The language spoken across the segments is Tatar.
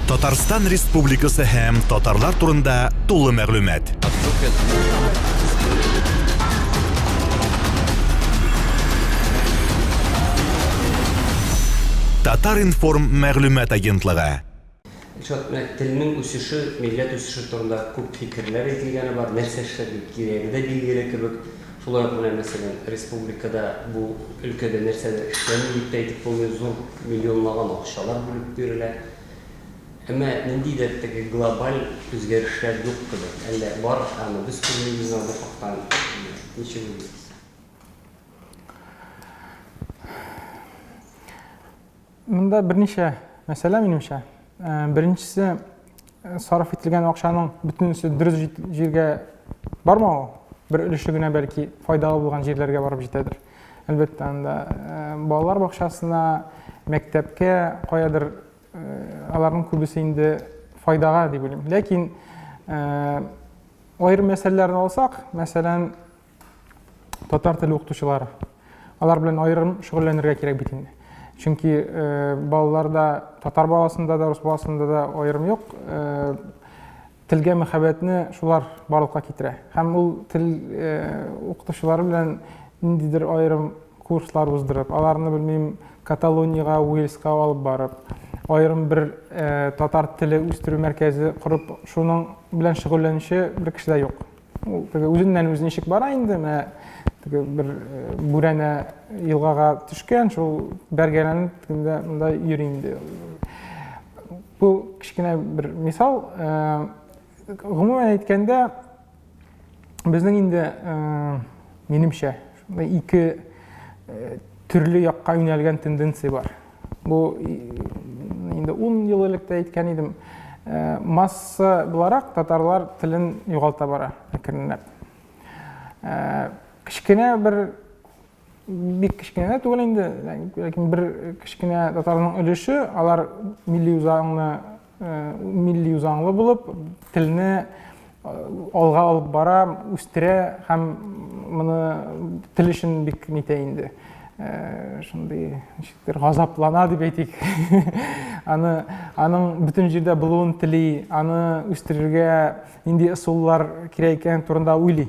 Татарстан Республикасы һәм татарлар турында тулы мәгълүмат. Татар-информ мәгълүмат агентлыгы. Илшат, менә телнең үсеше, милләт үсеше турында күп фикерләр әйтелгәне бар, нәрсә эшләргә кирәге дә билгеле кебек. Шулай ук менә, мәсәлән, республикада бу өлкәдә нәрсәдер эшләнми дип тә әйтеп булмый, зур миллионлаган акчалар бүлеп бирелә. Әмма ниндидер теге глобаль үзгәрешләр юк кебек. Әллә бар, аны без күрмибезме бу хактан ничек уйлыйсыз? Монда берничә мәсьәлә, минемчә. Беренчесе, сарыф ителгән акчаның бөтенесе дөрес җиргә бармавы, бер өлеше генә бәлки файдалы булган җирләргә барып җитәдер. Әлбәттә, анда балалар бакчасына, мәктәпкә, каядыр аларның күбесе инде файдага дип уйлыйм. Ләкин аерым мәсьәләләрне алсак, мәсәлән, татар теле укытучылары. Алар белән аерым шөгыльләнергә кирәк бит инде. Чөнки э, балаларда, татар баласында да, рус баласында да аерым юк. Э, телгә мәхәббәтне шулар барлыкка китерә. Һәм ул тел э, укытучылары белән ниндидер аерым курслар уздырып, аларны белмим, Каталониягә, Уэльска алып барып, аерым бер татар теле үстерү мәркәзе корып, шуның белән шөгыльләнүче бер кеше дә юк. Ул теге үзеннән үзе ничек бара инде, менә теге бер э, бүрәнә елгага төшкән, шул бәргәләнеп тегендә монда йөри инде. Бу кечкенә бер мисал. Э, гомумән әйткәндә, безнең инде, э, минемчә, шундай ике төрле якка юнәлгән тенденция бар. Бу инде 10 ел элек тә әйткән идем. Э, масса буларак татарлар телен югалта бара әкренләп. Э, кечкенә бер бик кечкенә дә түгел инде, ләкин бер кечкенә татарның өлеше алар милли үзаңны э, милли үзаңлы булып, телне алга алып бара, үстерә һәм моны тел өчен бик нитә инде. Э, шундый ничектер газаплана дип әйтик. Аны аның бөтен җирдә булуын тели, аны үстерергә нинди ысуллар кирәк икән турында уйлый.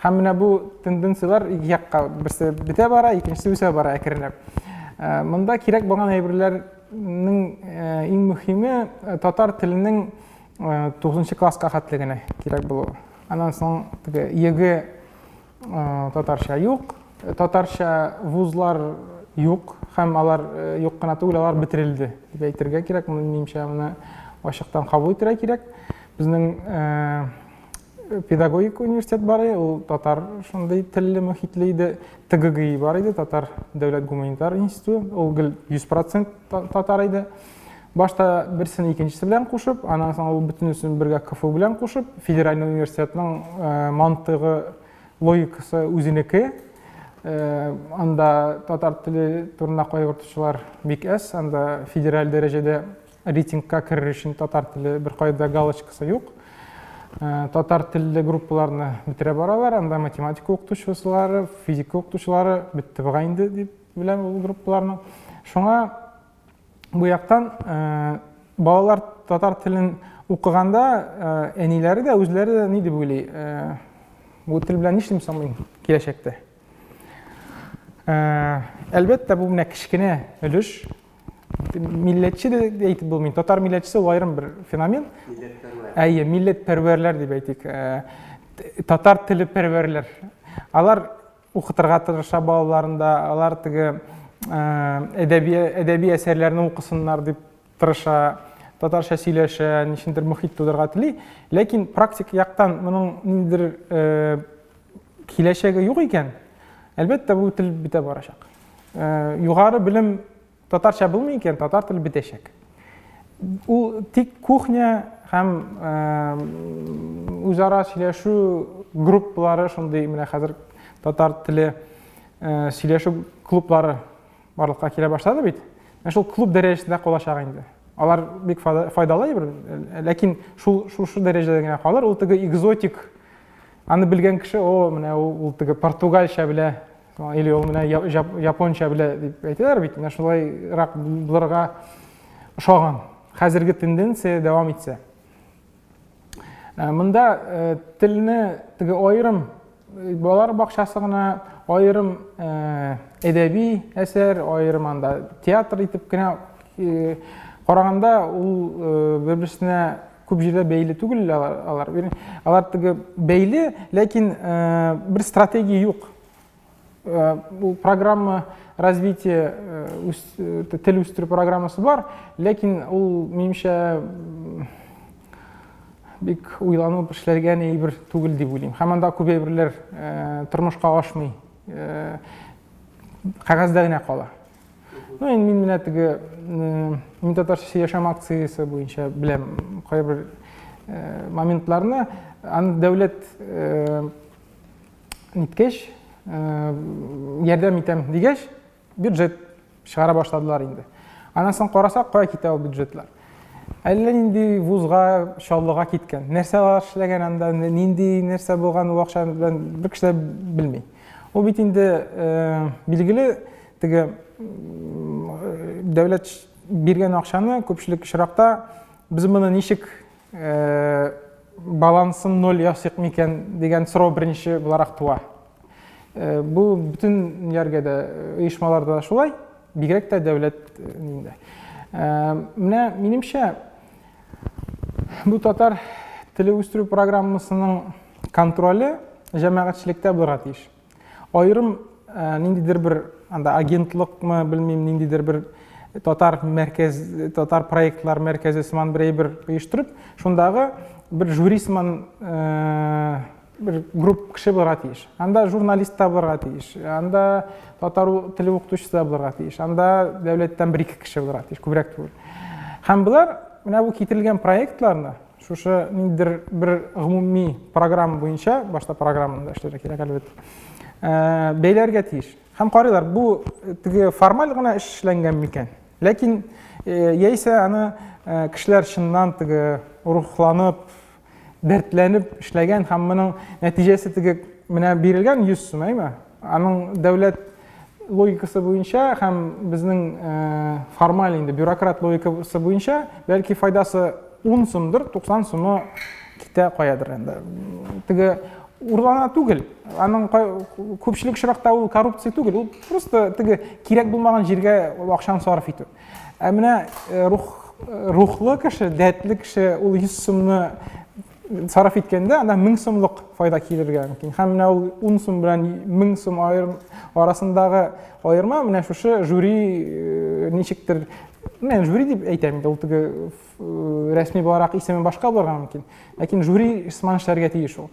Һәм менә бу тенденцияләр ике якка берсе бетә бара, икенчесе үсә бара әкренләп. Э, монда кирәк булган әйберләрнең э, иң мөһиме татар теленең 9 класска хәтле генә кирәк булуы. Аннан соң теге ЕГЭ татарча юк, татарча вузлар юк һәм алар юк кына түгел, алар бетерелде дип әйтергә кирәк. Моны минемчә моны ачыктан кабул итәргә кирәк. Безнең педагогик университет бар иде, ул татар шундый телле мохитле иде. ТГГИ бар иде, Татар дәүләт гуманитар институты, ул гел 100% татар иде. Башта берсен икенчесе белән кушып, аннан соң ул бөтенесен бергә КФУ белән кушып, федеральный университетның э, мантыгы, логикасы үзенеке. Э, анда татар теле турында кайгыртучылар бик әз, анда федераль дәрәҗәдә рейтингка керер өчен татар теле беркайда галочкасы юк. Э, татар телле группаларны бетерә баралар, анда математика укытучылары, физика укытучылары бетте бугай инде дип беләм ул группаларны. Шуңа Бу яктан э, балалар татар телен укыганда э, әниләре дә үзләре дә ни дип уйлый? Э, бу тел белән нишлим соң мин киләчәктә? Әлбәттә, бу менә кечкенә өлеш. Милләтче дә әйтеп булмый. Татар милләтчесе ул аерым бер феномен. Милләтпәрвәр. Әйе, милләтпәрвәрләр дип әйтик. Татар теле пәрвәрләр. Алар укытырга тырыша балаларында, алар теге әдәби әдәби әсәрләрне укысыннар дип тырыша, татарча сөйләшә, ничендер мохит тудырырга тели. Ләкин практик яктан моның ниндидер киләчәге юк икән, әлбәттә, бу тел бетә барачак. Югары белем Татарча булмый икән, татар теле бетәчәк. Ул тик кухня һәм үзара сөйләшү группалары шундый менә хәзер татар теле сөйләшү клублары барлыкка килә башлады бит. Менә шул клуб дәрәҗәсендә калачак инде. Алар бик файдалы әйбер, ләкин шул шушы дәрәҗәдә генә калыр. Ул теге экзотик, аны белгән кеше, о, менә ул теге португальча белә, Или ул менә японча белә дип әйтәләр бит, менә шулайрак булырга ошаган. Хәзерге тенденция дәвам итсә. Монда телне теге аерым балалар бакчасы гына, аерым әдәби әсәр, аерым анда театр итеп кенә караганда ул бер-берсенә күп җирдә бәйле түгел алар. Алар теге бәйле, ләкин бер стратегия юк. Бу программа развития тел үстерү программасы бар, ләкин ул минемчә бик уйланып эшләнгән әйбер түгел дип уйлыйм. Һәм анда күп әйберләр тормышка ашмый, кәгазьдә генә кала. Ну, инде мин менә теге мин татарча сөйләшәм акциясе буенча беләм кайбер моментларны. Аны дәүләт ниткәч, ярдәм итәм дигәч, бюджет чыгара башладылар инде. Аннан соң карасак, кая китә ул бюджетлар? Әллә нинди вузга, Чаллыга киткән. Нәрсә алар эшләгән анда, нинди нәрсә булган ул акча белән бер кеше дә белми. Ул бит инде билгеле теге дәүләт биргән акчаны күпчелек очракта без моны ничек балансын ноль ясыйк микән дигән сорау беренче буларак туа. Бу бөтен ниләргә дә, оешмаларда да шулай, бигрәк тә дәүләт нинде. Менә минемчә, бу татар теле үстерү программасының контроле җәмәгатьчелектә булырга тиеш. Аерым ниндидер бер анда агентлыкмы, белмим, ниндидер бер татар мәркәз, татар проектлар мәркәзе сыман бер әйбер оештырып, шундагы бер жюри сыман бер групп кеше булырга тиеш. Анда журналист та булырга тиеш, анда татар теле укытучысы да булырга тиеш, анда дәүләттән бер-ике кеше булырга тиеш, күбрәк түгел. Һәм болар менә бу китерелгән проектларны шушы ниндидер бер гомуми программа буенча, башта программаны да эшләргә кирәк, әлбәттә, бәйләргә тиеш. Һәм карыйлар, бу теге формаль гына эш эшләнгән микән? Ләкин яисә аны кешеләр чыннан теге рухланып, дәртләнеп эшләгән һәм моның нәтиҗәсе теге менә бирелгән 100 сум, әйме? Аның дәүләт логикасы буенча һәм безнең формаль инде бюрократ логикасы буенча бәлки файдасы 10 сумдыр, 90 сумы китә каядыр инде. Теге урлана түгел. Аның күпчелек очракта ул коррупция түгел, ул просто теге кирәк булмаган җиргә акчаны сарыф итү. Ә менә рух рухлы кеше, дәртле кеше ул 100 сумны сарыф иткәндә анда 1000 сумлык файда килергә мөмкин. Һәм менә ул 10 сум белән 1000 сум аерым арасындагы аерма менә шушы жюри ничектер, мен жюри дип әйтәм инде, ул теге рәсми буларак исеме башка булырга мөмкин. Ләкин жюри сыман эшләргә тиеш ул.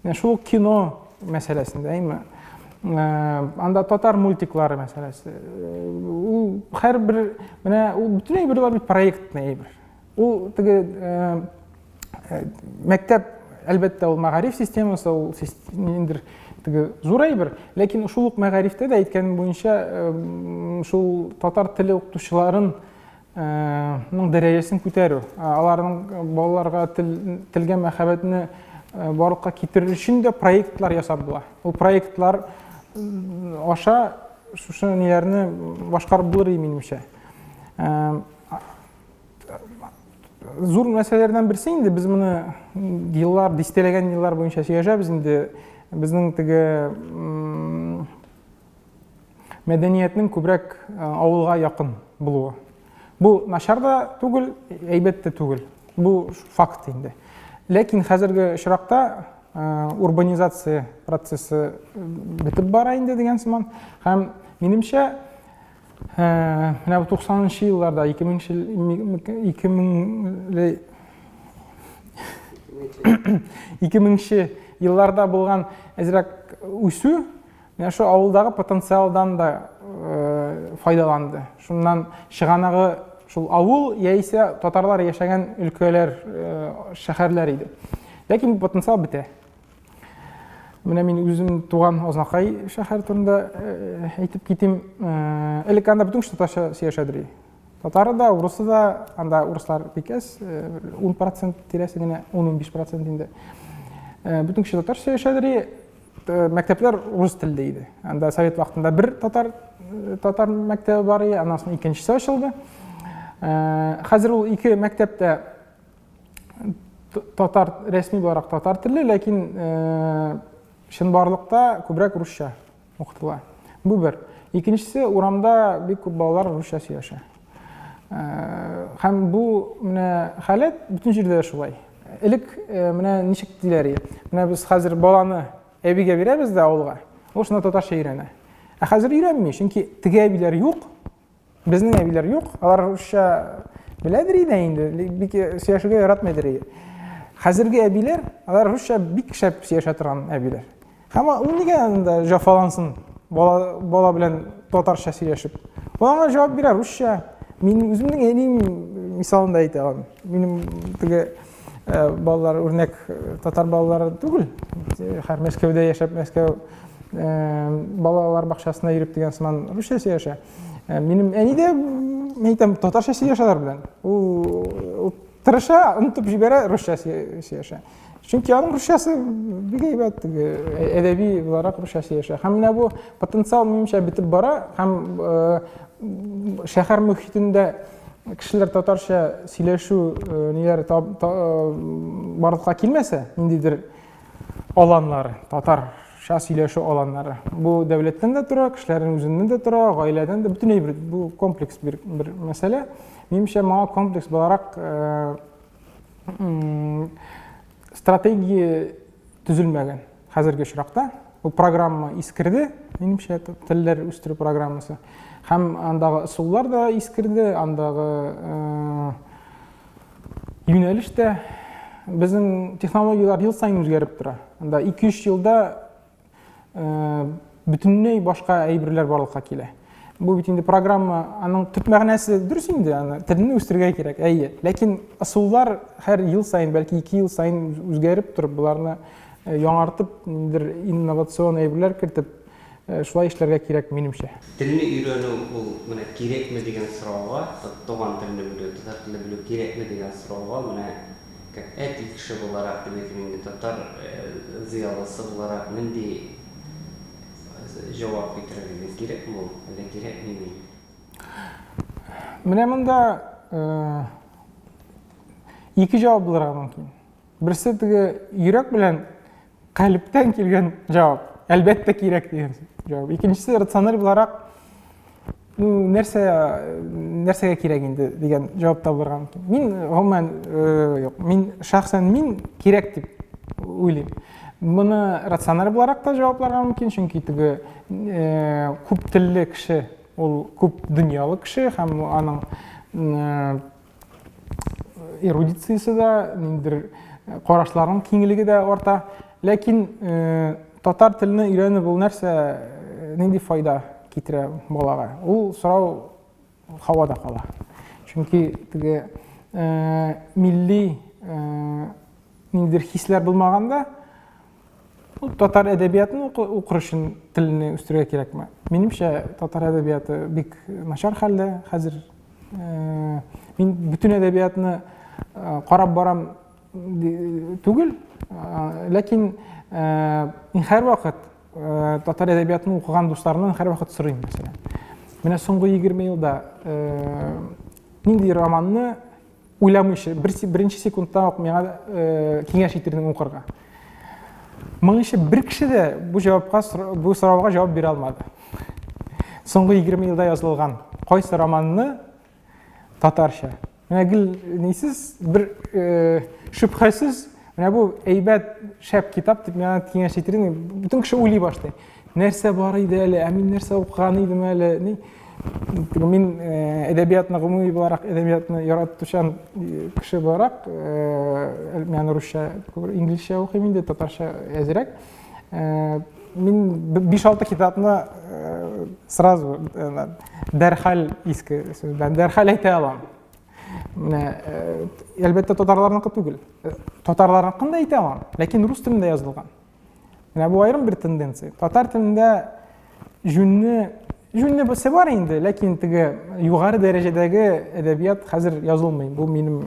Менә шул ук кино мәсьәләсендә, әйме? Анда татар мультиклары мәсьәләсе. Ул һәрбер менә ул бөтен әйберләр бит проектный әйбер. Ул теге мәктәп, әлбәттә, ул мәгариф системасы, ул ниндидер теге зур әйбер, ләкин шул ук мәгарифтә дә әйткәнем буенча шул татар теле укытучыларын ның дәрәҗәсен күтәрү, аларның балаларга тел, телгә мәхәббәтне барлыкка китерер өчен дә проектлар ясап була. Ул проектлар аша шушы ниләрне башкарып булыр минемчә. Зур мәсьәләләрдән берсе инде без моны еллар, дистәләгән еллар буенча сөйләшәбез инде. Безнең теге мәдәниятнең күбрәк авылга якын булуы. Бу начар да түгел, әйбәт тә түгел. Бу факт инде. Ләкин хәзерге очракта урбанизация процессы бетеп бара инде дигән сыман. Һәм минемчә, менә бу 90 елларда, 2000 елларда булган әзрәк үсү, менә шул авылдагы потенциалдан да файдаланды. Шуннан чыганагы шул авыл яисә татарлар яшәгән өлкәләр, шәһәрләр иде. Ләкин бу потенциал бетә. Менә мин үзем туган Азнакай шәһәре турында әйтеп китим. Элек анда бөтен кеше татарча сөйләшәдер. Татары да, урысы да, анда урыслар бик әз, 10% тирәсе генә, 10-15% инде. Бөтен кеше татарча сөйләшәдер. Мәктәпләр урыс телдә иде. Анда совет вакытында бер татар татар мәктәбе бар иде, аннан соң икенчесе ачылды. Хәзер ул ике мәктәптә татар рәсми буларак татар телле, ләкин чынбарлыкта күбрәк русча укытыла. Бу бер. Икенчесе, урамда бик күп балалар русча сөйләшә. Һәм бу менә халәт бөтен җирдә дә шулай. Элек менә ничек диләр, менә без хәзер баланы әбигә бирәбез дә авылга, ул шунда татарча өйрәнә. Ә хәзер өйрәнми, чөнки теге әбиләр юк, Безнең әбиләр юк, алар русча беләдер иде инде, бик сөйләшергә яратмыйдыр иде. Хәзерге әбиләр, алар русча бик шәп сөйләшә торган әбиләр. Һәм ул нигә анда җафалансын бала, бала белән татарча сөйләшеп? Ул аңа җавап бирә русча. Мин үземнең әнием мисалында әйтә алам. Минем теге Э, балалар үрнәк э, татар балалары түгел. Э, һәр Мәскәүдә яшәп, Мәскәү балалар бакчасына йөреп дигән сыман русча сөйләшә. Минем әни дә, мин әйтәм, татарча сөйләшә алар белән. Ул тырыша, онытып җибәрә, русча сөйләшә. Чөнки аның русчасы бик әйбәт, әдәби буларак русча сөйләшә. Һәм менә бу потенциал минемчә бетеп бара һәм шәһәр мөхитендә кешеләр татарча сөйләшү э, ниләре барлыкка килмәсә, ниндидер аланнары, татарча сөйләшү аланнары. Бу дәүләттән дә тора, кешеләрнең үзеннән дә тора, гаиләдән дә, бөтенләй бер бу комплекс бер, бер мәсьәлә. Минемчә, моңа комплекс буларак э, стратегия төзелмәгән. Хәзерге очракта бу программа искерде, минемчә, телләр үстерү программасы. Һәм андагы ысуллар да искерде, андагы э, юнәлеш тә. Безнең технологияләр ел саен үзгәреп тора. Анда 2-3 елда э, бөтенләй башка әйберләр барлыкка килә. Бу бит инде программа, аның төп мәгънәсе дөрес инде, аны телне үстерергә кирәк, әйе. Ләкин ысуллар һәр ел саен, бәлки 2 ел саен үзгәреп торып, боларны э, яңартып, ниндидер инновацион әйберләр кертеп, э, шулай эшләргә кирәк, минемчә. Телне өйрәнү ул менә кирәкме дигән сорауга, туган телне белү, татар теле белү кирәкме дигән сорауга менә как әти кеше буларак дип әйтим инде, татар э, зыялысы буларак нинди Җавап китерер идең, кирәкме ул, әллә кирәкмиме? Менә монда ике җавап булырга мөмкин. Берсе теге йөрәк белән калептән килгән җавап. Әлбәттә кирәк дигән җавап. Икенчесе рациональ буларак ну, нәрсә нәрсәгә кирәк инде дигән җавап табылырга мөмкин. Мин гомумән юк, мин шәхсән мин кирәк дип уйлыйм. Моны рациональ буларак та җавапларга мөмкин, чөнки теге күп телле кеше, ул күп дөньялы кеше һәм аның эрудициясе дә, ниндидер э, карашларының киңлеге дә арта. Ләкин э, татар телене өйрәнү ул нәрсә, э, нинди файда китерә балага? Ул сорау һавада кала. Чөнки теге э, милли э, ниндидер хисләр булмаганда, татар әдәбиятын укыр өчен телне үстерергә кирәкме? Минемчә, татар әдәбияты бик начар хәлдә хәзер. Э, мин бөтен әдәбиятны э, карап барам түгел, э, ләкин мин һәрвакыт татар әдәбиятын укыган дусларымнан һәрвакыт сорыйм, мәсәлән. Менә соңгы 20 елда нинди романны уйламыйча, бер, беренче секундтан ук миңа э, киңәш итердең укырга. Моңынча бер кеше дә бу җавапка бу сорауга җавап бирә алмады. Соңгы 20 елда язылган кайсы романны татарча. Менә гел нисез бер э, шөбһәсез менә бу әйбәт шәп китап дип миңа киңәш итердең. Бөтен кеше уйлый башлый. Нәрсә бар иде әле, ә мин нәрсә укыган идем әле? Ни? Мин э, әдәбиятны гомуми буларак әдәбиятны яратучан э, кеше буларак, э, мин русча, инглизчә укыйм инде, татарча әзрәк. Мин 5-6 китапны сразу дәрхаль иске сүз белән дәрхаль әйтә алам. Менә, әлбәттә, татарларныкы түгел. Татарларныкын да әйтә алам, ләкин рус телендә язылган. Менә бу аерым бер тенденция. Татар телендә җүнне җүнне булса бар инде, ләкин теге югары дәрәҗәдәге әдәбият хәзер язылмый. Бу минем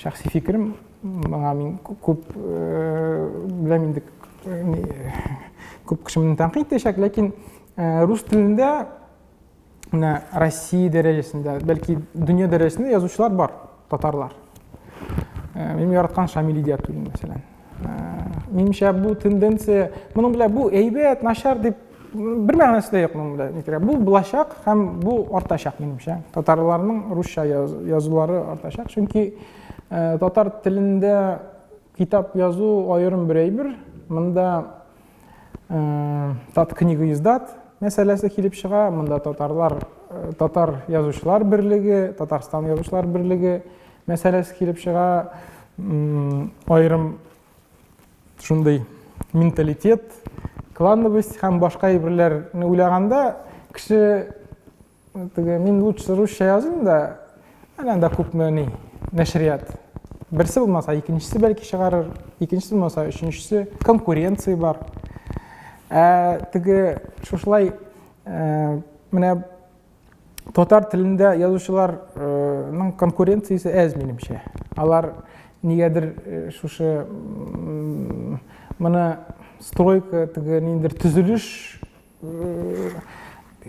шәхси фикерем. Моңа мин күп э, беләм инде күп кеше мине тәнкыйть итәчәк, ләкин э, рус телендә Менә Россия дәрәҗәсендә, бәлки дөнья дәрәҗәсендә язучылар бар, татарлар. Э, минем яраткан Шамил Идиятуллин, мәсәлән. Э, минемчә, бу тенденция, моның белән бу әйбәт, начар дип бер мәгънәсе дә юк моның белән. Нитергә. Бу булачак һәм бу артачак, минемчә. Татарларның русча язулары артачак, чөнки э, татар телендә китап язу аерым бер әйбер. Монда Таткнигоиздат мәсьәләсе килеп чыга. Монда татарлар, татар язучылар берлеге, Татарстан язучылар берлеге мәсьәләсе килеп чыга. Аерым шундый менталитет, клановость һәм башка әйберләрне уйлаганда кеше Теге мин лучше русча языйм да, әле анда күпме ни нәшрият. Берсе булмаса, икенчесе бәлки чыгарыр, икенчесе булмаса, өченчесе. Конкуренция бар. Ә теге шушылай э, менә татар телендә язучыларның конкуренциясе әз минемчә. Алар нигәдер э, шушы моны стройка теге ниндидер төзелеш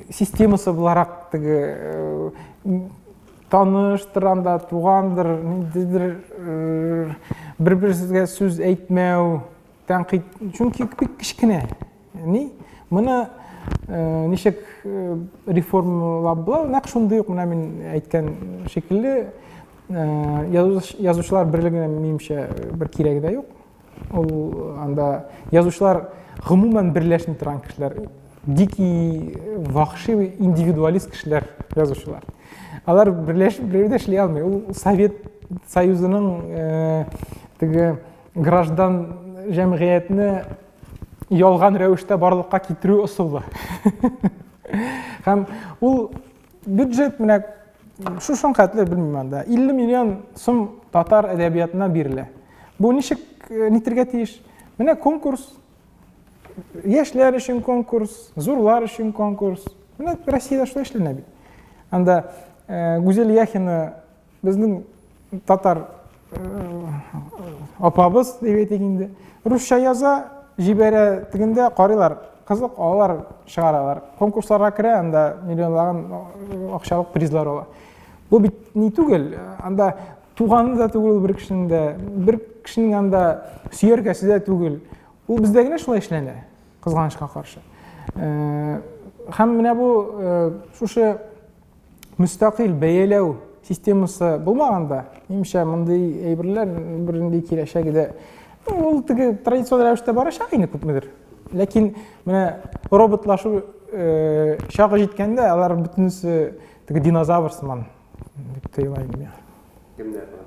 системасы буларак теге таныштыр анда тугандыр ниндидер бер берсезгә сүз әйтмәү тәнкыйть чөнки бик кечкенә ни моны ничек реформалап була нәкъ шундый ук менә мин әйткән шикелле язучылар берлегенә минемчә бер кирәге дә юк Ул анда язучылар гомумән берләшми торган кешеләр. Дикий, вахши, индивидуалист кешеләр язучылар. Алар берләшеп берәү дә эшли алмый. Ул Совет Союзының э, теге граждан җәмгыятьне ялган рәвештә барлыкка китерү ысулы. Һәм ул бюджет менә шушың хәтле белмим анда 50 миллион сум татар әдәбиятына бирелә. Бу ничек э, нитергә тиеш? Менә конкурс. Яшьләр өчен конкурс, зурлар өчен конкурс. Менә Россиядә шулай эшләнә бит. Анда э, Гүзәл Яхина безнең татар э, апабыз дип әйтик инде. Русча яза, җибәрә, тегендә карыйлар, кызык алалар, чыгаралар. Конкурсларга керә, анда миллионлаган акчалык призлар ала. Бу бит ни түгел, анда Туганы да түгел ул бер кешенең дә, бер кешенең анда сөяркәсе дә түгел. Ул бездә генә шулай эшләнә, кызганычка каршы. Э, һәм менә бу э, шушы мөстәкыйль бәяләү системасы булмаганда, минемчә, мондый әйберләр бернинди киләчәге дә ул теге традицион рәвештә барачак инде күпмедер. Ләкин менә роботлашу э, чагы җиткәндә, алар бөтенесе теге динозавр сыман дип тоела инде миңа. Кемнәр бар?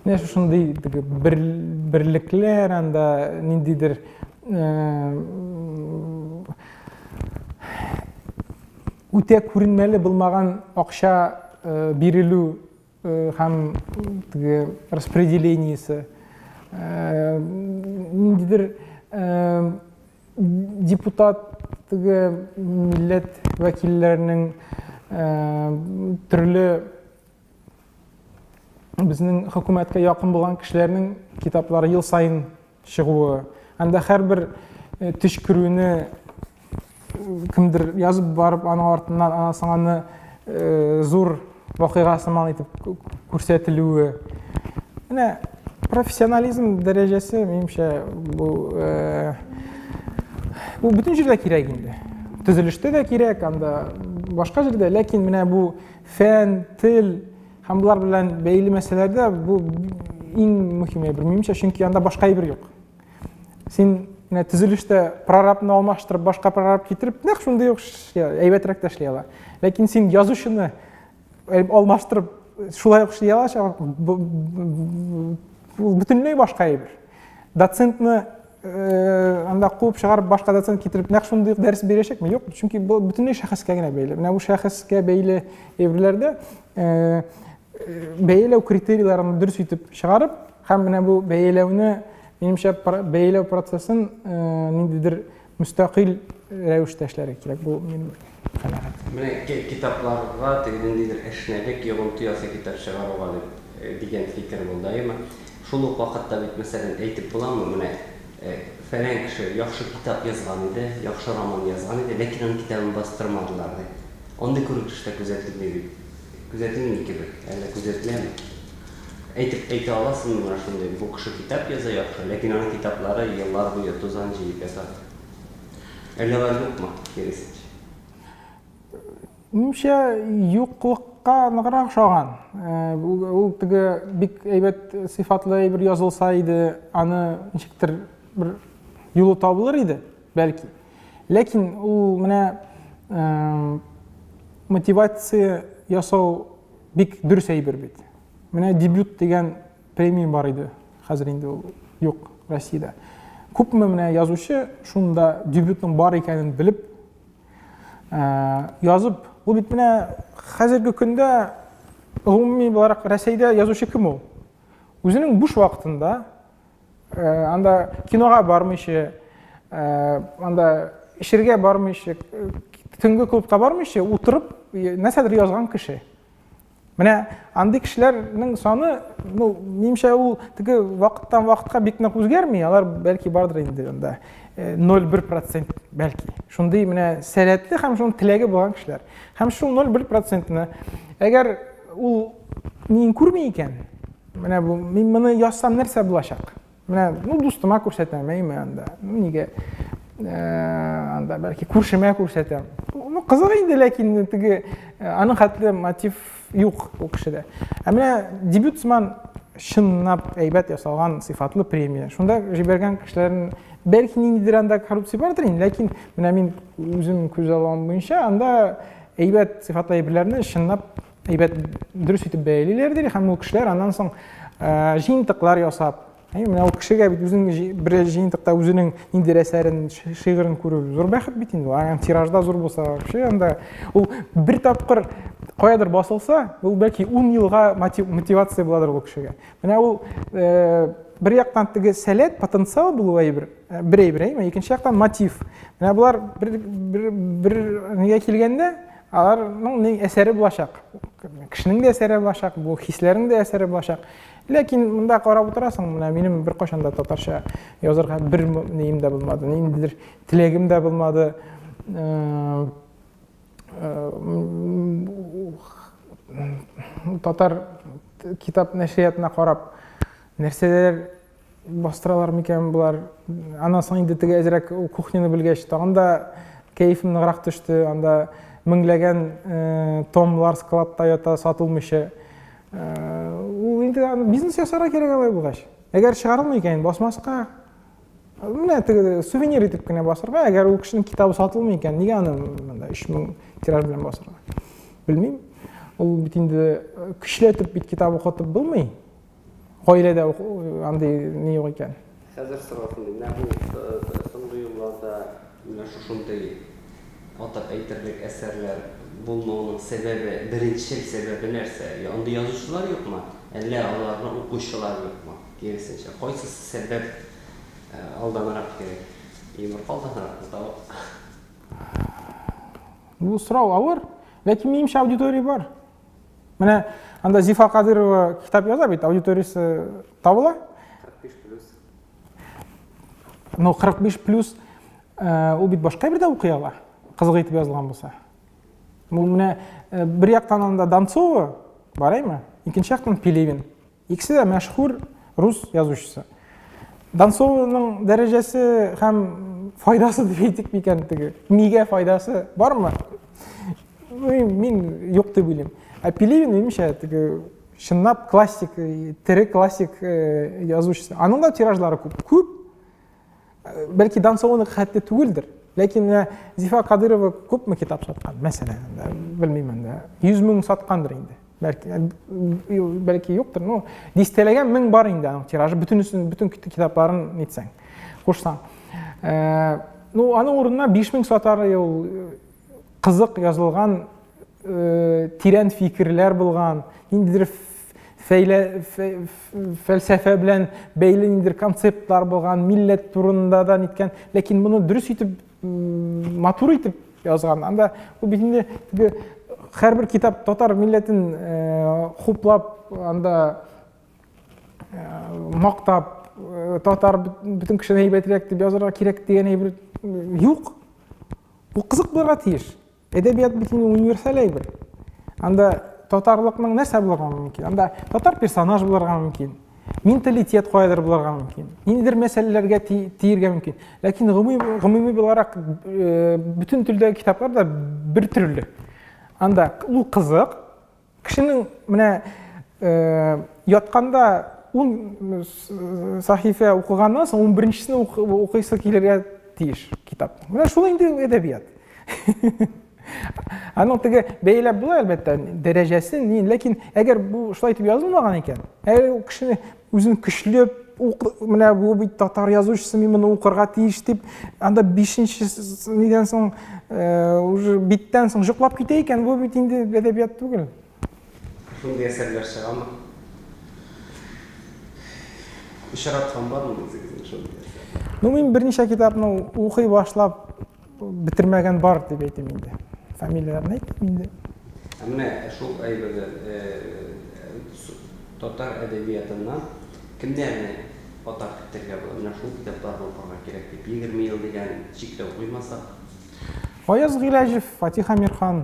Менә шушындый теге бер, берлекләр анда ниндидер э, үтә күренмәле булмаган акча э, бирелү э, һәм теге распределениесе э, ниндидер э, депутат теге милләт вәкилләренең төрле безнең хөкүмәткә якын булган кешеләрнең китаплары ел саен чыгуы. Анда һәрбер төчкерүне кемдер язып барып, аның артыннан анасың аны зур вакыйга сыман итеп күрсәтелүе. Менә профессионализм дәрәҗәсе, минемчә, бу э, бу бөтен җирдә кирәк инде. Төзелештә дә кирәк, анда башка җирдә, ләкин менә бу фән, тел һәм болар белән бәйле мәсьәләләрдә бу иң мөһим әйбер, минемчә, чөнки анда башка әйбер юк. Син менә төзелештә прорабны алмаштырып, башка прораб китереп, нәкъ шундый ук әйбәтрәк тә эшли ала. Ләкин син язучыны алмаштырып шулай ук эшли алачак, ул бөтенләй башка әйбер. Доцентны э, анда куып чыгарып башка доцент китереп нәкъ шундый ук дәрес бирәчәкме? Юк, чөнки бу бөтенләй шәхескә генә бәйле. Менә бу шәхескә бәйле әйберләрдә э, бәяләү критерийларын дөрес итеп чыгарып, һәм менә бу бәяләүне, минемчә, бәяләү процессын ниндидер мөстәкыйль рәвештә эшләргә кирәк. Бу минем канәгать. Менә китапларга теге ниндидер әшнәлек йогынты ясый китап чыгаруга дип дигән фикер булды, әйеме? Шул ук вакытта бит, мәсәлән, әйтеп буламы, менә фәлән кеше яхшы китап язган иде, яхшы роман язган иде, ләкин аның китабын бастырмадылар дип. Андый күренеш тә күзәтелми бит. Күзәтелми кебек. Әллә күзәтеләме? Әйтеп әйтә аласыңмы менә шундый, бу кеше китап яза яхшы, ләкин аның китаплары еллар буе тузан җыеп ята. Әллә алар юкмы, киресенчә? Минемчә, юклыкка ныграк ошаган. Ул теге бик әйбәт сыйфатлы әйбер язылса иде, аны ничектер бер юлы табылыр иде, бәлки. Ләкин ул менә мотивация ясау бик дөрес әйбер бит. Менә дебют дигән премия бар иде, хәзер инде ул юк Россиядә. Күпме менә язучы шунда дебютның бар икәнен белеп язып, ул бит менә хәзерге көндә гомуми буларак Рәсәйдә язучы кем ул? Үзенең буш вакытында анда кинога бармыйча, анда эчергә бармыйча, төнге клубка бармыйча утырып нәрсәдер язган кеше. Менә андый кешеләрнең саны, ну, минемчә, ул теге вакыттан вакытка бик нык үзгәрми, алар бәлки бардыр инде анда 0,1% бәлки. Шундый менә сәләтле һәм шуның теләге булган кешеләр. Һәм шул 0,1%-ны әгәр ул мин күрми икән, Менә бу, мин моны язсам нәрсә булачак? Менә, ну, дустыма күрсәтәм, әйме анда. Ну, нигә? Э, анда бәлки күршемә күрсәтәм. Ну, кызык инде, ләкин теге э, аның хәтле мотив юк ул кешедә. Ә менә дебют сыман чынлап әйбәт ясалган сыйфатлы премия. Шунда җибәргән кешеләрнең бәлки ниндидер анда коррупция бардыр инде, ләкин менә мин үзем күз алуым буенча анда әйбәт сыйфатлы әйберләрне чынлап әйбәт дөрес итеп бәялиләр ди һәм ул кешеләр аннан соң җыентыклар ясап менә ул кешегә бит үзенең бер җыентыкта үзенең ниндидер әсәрен шигырен күрү зур бәхет бит инде ул тиражда зур булса вообще анда ул бер тапкыр каядыр басылса ул бәлки ун елга мотивация буладыр ул кешегә менә ул бер яктан теге сәләт потенциал булу әйбер бер әйбер әйме икенче яктан мотив менә болар бер бер бер нигә килгәндә Аларның ни әсәре булачак? Кешенең дә әсәре булачак, бу хисләрнең дә әсәре булачак. Ләкин монда карап утырасың, менә минем беркайчан да татарча язырга бер нием дә булмады, ниндидер теләгем дә булмады. Э, э, татар китап нәшриятына карап, нәрсәләр Бастыралар микән болар? Аннан соң инде теге әзрәк кухняны белгәч, тагын да кәефем ныграк төште. Анда меңләгән э, томлар складта ята, сатылмыйча. Э, ул инде аны бизнес ясарга кирәк алай булгач. Әгәр чыгарылмый икән, басмаска. Менә теге сувенир итеп кенә басырга. Әгәр ул кешенең китабы сатылмый икән, нигә аны монда 3000 тираж белән басырга? Белмим. Ул бит инде э, көчләтеп бит китап укытып булмый. Гаиләдә андый ни юк икән. Хәзер сорау шундый, менә бу соңгы елларда менә шушындый атап әйтерлек әсәрләр булмауның сәбәбе, беренчел сәбәбе нәрсә? Андый язучылар юкмы? Әллә аларны укучылар юкмы? Киресенчә, кайсысы сәбәп алданрак кирәк? Йомырка алданракмы, тавык? Бу сорау авыр, ләкин минемчә аудитория бар. Менә анда Зифа Кадырова китап яза бит, аудиториясе табыла. 45 плюс. Ну, 45 плюс э, ул бит башка бер дә укый ала. Кызык итеп язылган булса. Бу менә э, бер яктан анда Донцова бар, әйме? Икенче яктан Пелевин. Икесе дә мәшһүр рус язучысы. Донцованың дәрәҗәсе һәм файдасы дип әйтик микән теге? Мигә файдасы бармы? Мин юк дип уйлыйм. Ә Пелевин, минемчә, теге чынлап классик, тере классик э, язучысы. Аның да тиражлары күп. Күп. Бәлки Донцованыкы хәтле түгелдер. Ләкин менә Зифа Кадырова күпме китап саткан, мәсәлән, белмим инде. 100 мең саткандыр инде. Бәлки, бәлки юктыр, но дистәләгән мең бар инде аның тиражы, бөтенесен, бөтен китапларын нитсәң, кушсаң. Э, ну, аның урынына 5000 сатар ул кызык язылган, э, тирән фикерләр булган, ниндидер фәйлә, фәлсәфә белән бәйле ниндидер концептлар булган, милләт турында да ниткән, ләкин моны дөрес итеп, матур итеп язган. Анда бу бит инде теге һәрбер китап татар милләтен э, хуплап, анда э, мактап, э, татар бөтен кешедән әйбәтрәк дип язарга кирәк дигән әйбер юк. Бу кызык булырга тиеш. Әдәбият бит инде универсаль әйбер. Анда татарлыкның нәрсә булырга мөмкин? Анда татар персонаж булырга мөмкин. Менталитет каядыр булырга мөмкин. Ниндидер мәсьәләләргә тиергә мөмкин. Ләкин гомуми, гомуми буларак э, бөтен төрдәге китаплар да бер төрле. Анда ул кызык, Кешенең менә э, ятканда ун сахифә укыганнан соң унберенчесен укыйсы килергә тиеш китап. Менә шул инде әдәбият. Аның теге бәяләп була әлбәттә дәрәҗәсен, ни, ләкин әгәр бу шулай итеп язылмаган икән, әгәр ул кешене үзен көчләп менә бу бит татар язучысы, мин моны укырга тиеш дип, анда бишенче нидән соң, э, уже биттән соң җоклап китә икән, бу бит инде әдәбият түгел. Шундый әсәрләр чыгамы? Очраткан бармы үзегезнең шундый әсәр? Ну, мин берничә китапны укый башлап бетермәгән бар дип әйтим инде. Фамилияләрен әйтмим инде. Ә менә шул әйбердән татар әдәбиятыннан кемнәрне атап китәргә була? Менә шул китапларны укырга кирәк дип, 20 ел дигән чикләү куймасак. Фаяз Гыйләҗев, Фатих Әмирхан,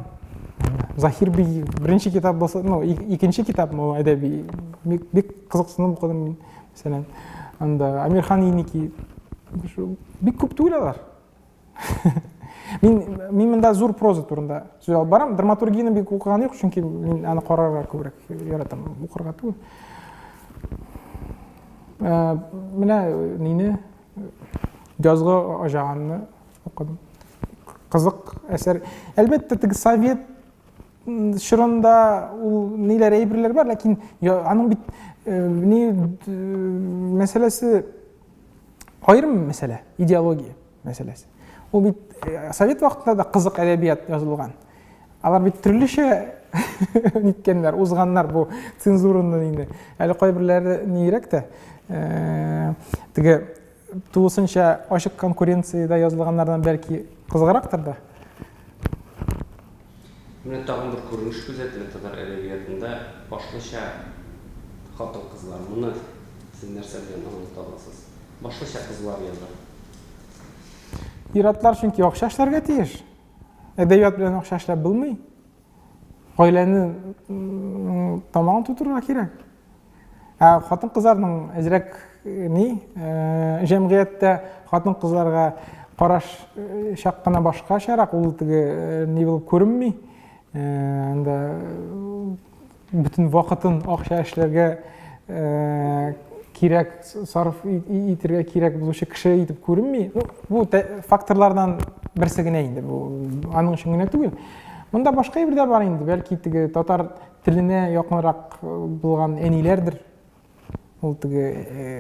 Заһир Бей, беренче китап булса, ну, икенче китап бу әдәби. Бик, бик кызыксынып укыдым мин, мәсәлән. Анда Әмирхан Еники. Бик күп түгел алар. Мин мин монда зур проза турында сүз алып барам. Драматургияне бик укыган юк, чөнки мин аны карарга күбрәк яратам, укырга түгел. Э, менә нине язгы аҗаганны укыдым. Кызык әсәр. Әлбәттә, теге совет чорында ул ниләр әйберләр бар, ләкин аның бит э, ни э, мәсьәләсе аерым мәсьәлә, идеология мәсьәләсе. Ул бит э, совет вакытында да кызык әдәбият язылган. Алар бит төрлечә ниткәннәр, узганнар бу цензураны инде. Әле кайберләре нирәк тә, э, теге тулысынча ачык конкуренциядә язылганнардан бәлки кызыграктыр да. Менә тагын бер күренеш күзәтелә татар әдәбиятында, башлыча хатын-кызлар. Моны сез нәрсә белән аңлата аласыз? Башлыча кызлар яза. Ир-атлар чөнки акча эшләргә тиеш. Әдәбият белән акча эшләп булмый. Гаиләне тамагын тутырырга кирәк. Ә хатын-кызларның әзрәк э, ни, э, җәмгыятьтә хатын-кызларга караш э, чак кына башкачарак, ул теге ни булып күренми. Анда бөтен вакытын акча эшләргә кирәк, сарыф итергә кирәк булучы кеше итеп күренми. Ну, бу факторлардан берсе генә инде, бу аның өчен генә түгел. Монда башка әйбер дә бар инде, бәлки теге татар теленә якынрак э, булган әниләрдер. Ул теге э,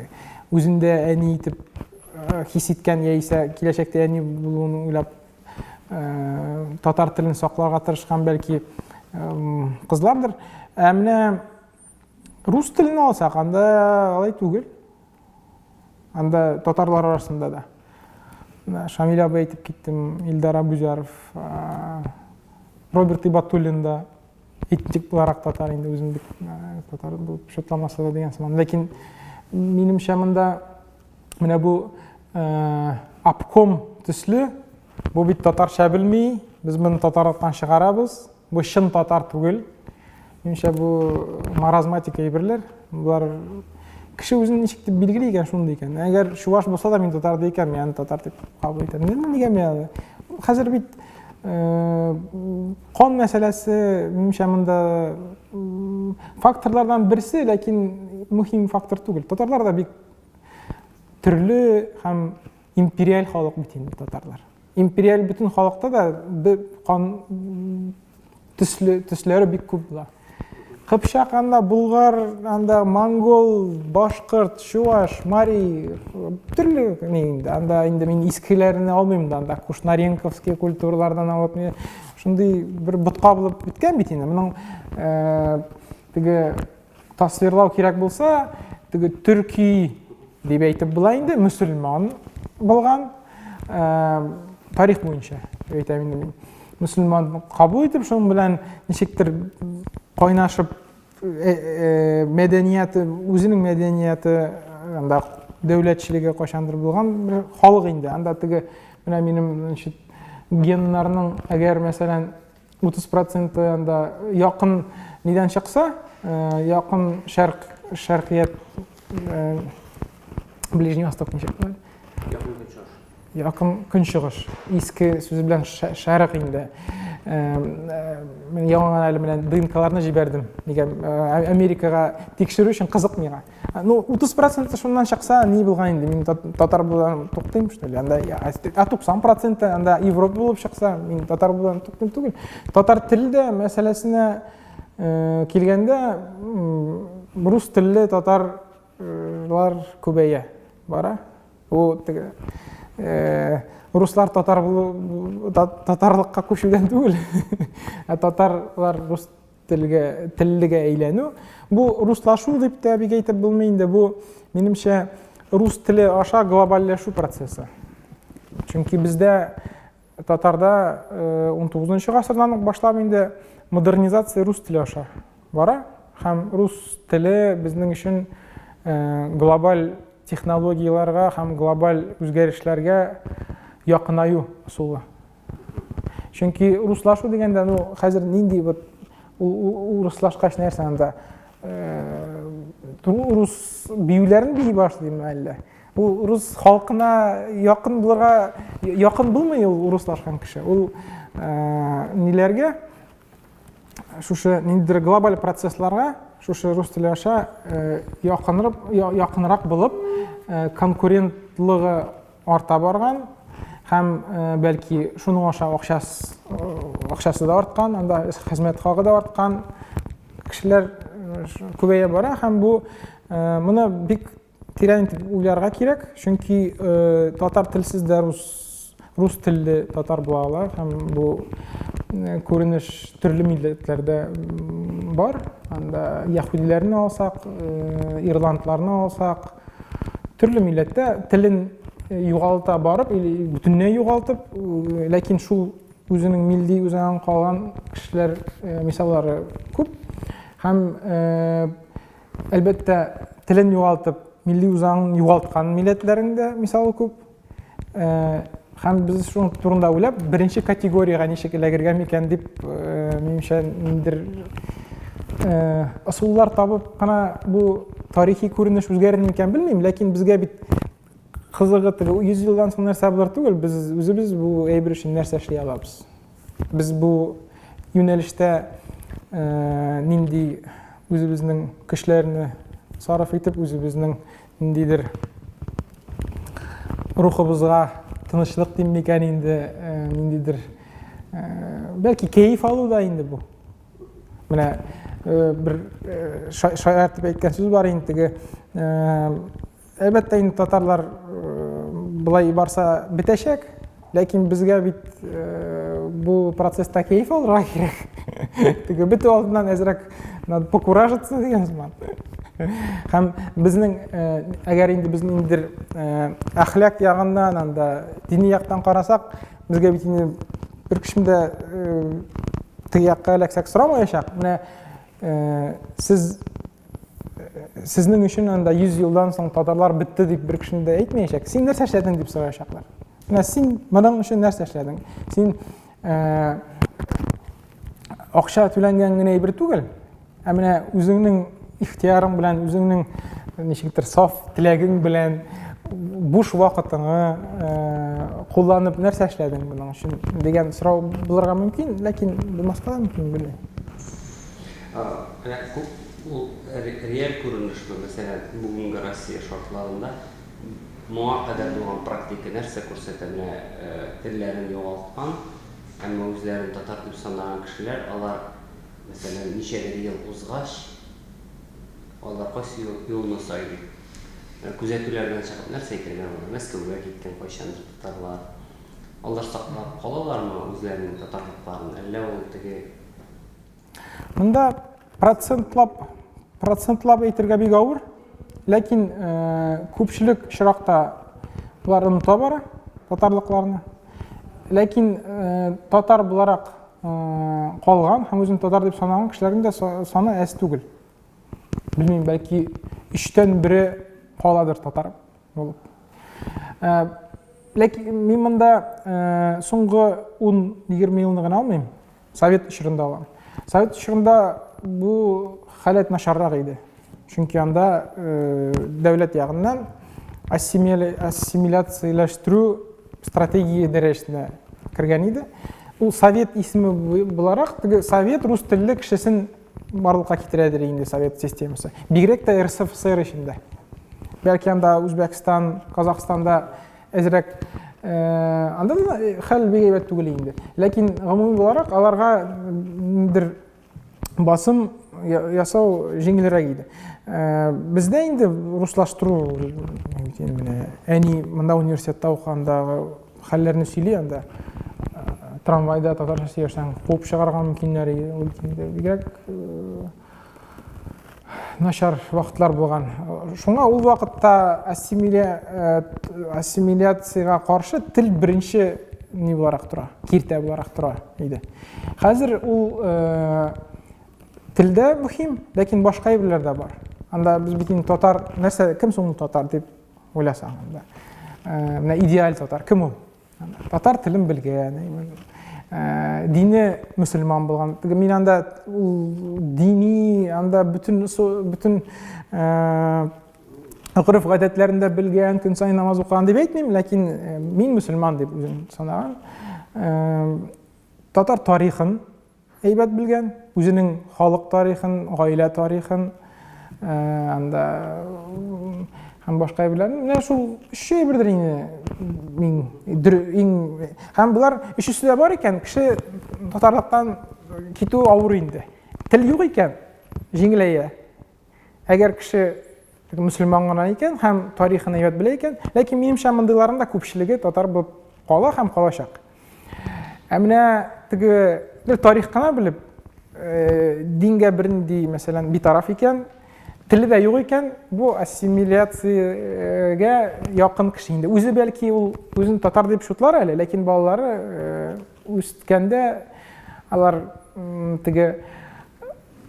үзендә әни итеп э, хис иткән яисә киләчәктә әни булуын уйлап татар телен сакларга тырышкан бәлки кызлардыр. Ә менә рус телен алсак, анда алай түгел. Анда татарлар арасында да. Менә Шамил абый әйтеп киттем, Илдар Абузяров, Роберт Ибатуллин да этник буларак татар инде үзен бик татар булып шутламаса да дигән сыман. Ләкин минемчә монда менә бу обком төсле, бу бит татарча белми, без моны татарлыктан чыгарабыз, бу чын татар түгел. Минемчә бу маразматик әйберләр. Болар кеше үзен ничек дип билгели икән, шундый икән. Әгәр чуваш булса да мин татар ди икән, мин аны татар дип кабул итәм. Нигә мин аны? Хәзер бит Кан мәсьәләсе, минемчә, монда факторлардан берсе, ләкин мөһим фактор түгел. Татарлар да бик төрле һәм империаль халык бит инде татарлар. Империаль бөтен халыкта да кан төсле төсләре бик күп була. Кыпчак анда, булгар анда, монгол, башкорт, чуваш, мари, төрле ни инде. Анда инде мин искеләрне алмыйм да, анда кушнаренковский культуралардан алып, шундый бер ботка булып беткән бит инде. Моның э, теге тасвирлау кирәк булса, теге төрки дип әйтеп була инде, мөселман булган, э, тарих буенча әйтәм инде мин. Мөселман кабул итеп, шуның белән ничектер кайнашып, э, э, мәдәнияте, үзенең мәдәнияте, анда дәүләтчелеге кайчандыр булган бер халык инде. Анда теге менә минем, значит, Геннарның, әгәр, мәсәлән, 30 проценты анда якын нидән чыкса, якын шәрк, шәркият, Ближний Восток ничек була? Якын Көнчыгыш. Якын Көнчыгыш. Иске сүзе белән шәрык инде. Мин яңа гына әле менә ДНКларны җибәрдем. Нигә Америкага тикшерү өчен кызык миңа. Ну, 30% шуннан чыкса, ни булган инде? Мин татар булудан туктыйм, что ли? Анда а 90% анда Европа булып чыкса, мин татар булудан туктыйм түгел. Татар теле дә мәсьәләсенә килгәндә, рус телле татарлар күбәя бара. Бу теге руслар татар булу татарлыкка күчүдән түгел, ә татарлар рус телгә теллегә әйләнү. Бу руслашу дип тә бик әйтеп булмый инде. Бу, минемчә, рус теле аша глобальләшү процессы. Чөнки бездә татарда 19 гасырдан ук башлап инде модернизация рус теле аша бара һәм рус теле безнең өчен глобаль технологияләргә һәм глобаль үзгәрешләргә якынаю ысулы. Чөнки руслашу дигәндә, ну, хәзер нинди вот урыслашкач нәрсә анда рус биюләрен бии башлыймы әллә? Ул рус халкына якын булырга якын булмый ул урыслашкан кеше. Ул ниләргә шушы ниндидер глобаль процессларга шушы рус теле аша якынрак якынрак булып конкурентлыгы арта барган һәм бәлки шуның аша акчасы, акчасы да арткан, анда хезмәт хакы да арткан кешеләр күбәя бара һәм бу моны бик тирән итеп уйларга кирәк, чөнки татар телсез дә рус рус телле татар була ала һәм бу күренеш төрле милләтләрдә бар. Анда яһүдиләрне алсак, ирландларны алсак, Төрле милләттә телен югалта барып или бөтенләй югалтып, ләкин шул үзенең милли үзаңын калган кешеләр мисаллары күп. Һәм әлбәттә телен югалтып, милли үзаңын югалткан милләтләрнең дә мисалы күп. Һәм без шуның турында уйлап, беренче категориягә ничек эләгергә микән дип, минемчә, ниндидер ысуллар табып кына бу тарихи күренеш үзгәрер микән белмим, ләкин безгә бит кызыгы теге 100 елдан соң нәрсә булыр түгел, без үзебез бу әйбер өчен нәрсә эшли алабыз. Без бу юнәлештә нинди үзебезнең көчләрне сарыф итеп, үзебезнең ниндидер рухыбызга тынычлык дим микән инде, ниндидер бәлки кәеф алу да инде бу. Менә бер шаяртып әйткән сүз бар инде теге Әлбәттә инде татарлар былай барса бетәчәк, ләкин безгә бит бу процесста кәеф алырга кирәк. Теге бетү алдыннан әзрәк надо покуражиться дигән сыман. Һәм безнең әгәр инде без ниндидер әхлак ягыннан анда дини яктан карасак, безгә бит инде бер кешем дә теге якка эләксәк сорамаячак. Менә сез сезнең өчен анда 100 елдан соң татарлар бетте дип бер кешене дә әйтмәячәк. Син нәрсә эшләдең дип сораячаклар. Менә син моның өчен нәрсә эшләдең? Син э, акча түләнгән генә әйбер түгел, ә менә үзеңнең ихтиярың белән, үзеңнең ничектер саф теләгең белән буш вакытыңны э, кулланып нәрсә эшләдең моның өчен дигән сорау булырга мөмкин, ләкин булмаска да мөмкин, белмим. Менә күп ул реаль күренешме, мәсәлән, бүгенге Россия шартларында моңа кадәр булган практика нәрсә күрсәтә? Менә телләрен югалткан, әмма үзләрен татар дип санаган кешеләр, алар, мәсәлән, ничәдер ел узгач, алар кайсы юлны сайлый? Күзәтүләрдән чыгып нәрсә әйтергә була? Мәскәүгә киткән кайчандыр татарлар, алар саклап калалармы үзләренең татарлыкларын, әллә ул теге Монда процентлап, процентлап әйтергә бик авыр, ләкин э, күпчелек очракта болар оныта бара татарлыкларны. Ләкин э, татар буларак э, калган һәм үзен татар дип санаган кешеләрнең дә саны әз түгел. Белмим, бәлки өчтән бере каладыр татар булып. Э, Ләкин мин монда соңгы 10-20 елны гына алмыйм. Совет чорында алам. Совет чорында бу халәт начаррак иде. Чөнки анда дәүләт ягыннан ассимиляцияләштерү стратегия дәрәҗәсенә кергән иде. Ул совет исеме буларак, теге совет рус телле кешесен барлыкка китерәдер инде совет системасы. Бигрәк тә РСФСР эчендә. Бәлки анда Үзбәкстан, Казахстанда әзрәк анда да хәл бик әйбәт түгел инде. Ләкин гомуми буларак аларга ниндидер басым ясау җиңелрәк иде. Бездә инде руслаштыру менә әни монда университетта укыганда хәлләрне сөйли анда. Трамвайда татарча сөйләшсәң, куып чыгарга мөмкиннәр иде. Ул инде бигрәк начар вакытлар булган. Шуңа ул вакытта ассимиляциягә каршы тел беренче ни буларак тора, киртә буларак тора иде. Хәзер ул телдә мөһим, ләкин башка әйберләр дә бар. Анда без бит инде татар, нәрсә, кем соң ул татар дип уйласаң анда. Менә идеаль татар кем ул? Татар телен белгән, дине мөселман булган. Теге мин анда ул дини, анда бөтен бөтен гореф гадәтләрен дә белгән, көн саен намаз укыган дип әйтмим, ләкин мин мөселман дип үзем санаган. Татар тарихын әйбәт белгән, үзенең халык тарихын, гаилә тарихын, анда һәм башка әйберләрне. Менә шул өч әйбердер инде мин иң һәм болар өчесе дә бар икән, кеше татарлыктан китү авыр инде. Тел юк икән, җиңеләя. Әгәр кеше мөселман гына икән һәм тарихын әйбәт белә икән, ләкин минемчә мондыйларның да күпчелеге татар булып кала һәм калачак. Ә менә теге бер тарих кына белеп, э, дингә бернинди, мәсәлән, битараф икән, теле дә юк икән, бу ассимиляциягә якын кеше инде. Үзе бәлки ул үзен татар дип шутлар әле, ләкин балалары э, үскәндә алар теге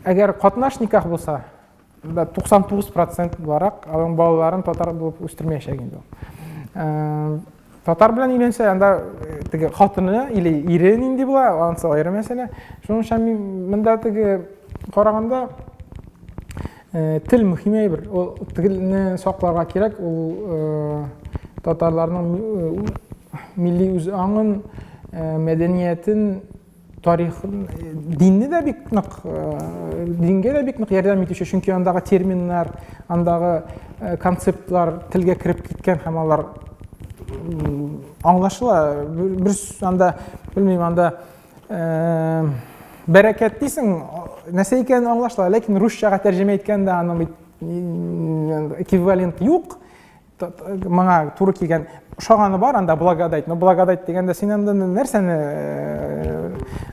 әгәр катнаш никах булса, да 99% буларак аның балаларын татар булып үстермәячәк инде ул. Э, татар белән өйләнсә, анда э, теге хатыны или ире нинди була, анысы аерым мәсьәлә. Шуның өчен мин монда теге караганда э, тел мөһим әйбер. Ул телне сакларга кирәк, ул татарларның милли үз аңын, мәдәниятен тарих динне дә бик нык дингә дә бик нык ярдәм итүче, чөнки андагы терминнар, андагы концептлар телгә кереп киткән һәм алар аңлашыла. Бер анда, белмим, анда бәрәкәт дисең, нәрсә икәнен аңлашыла, ләкин русчага тәрҗемә иткәндә аның бит эквивалент юк. Моңа туры килгән ошаганы бар анда благодать, но благодать дигәндә син анда нәрсәне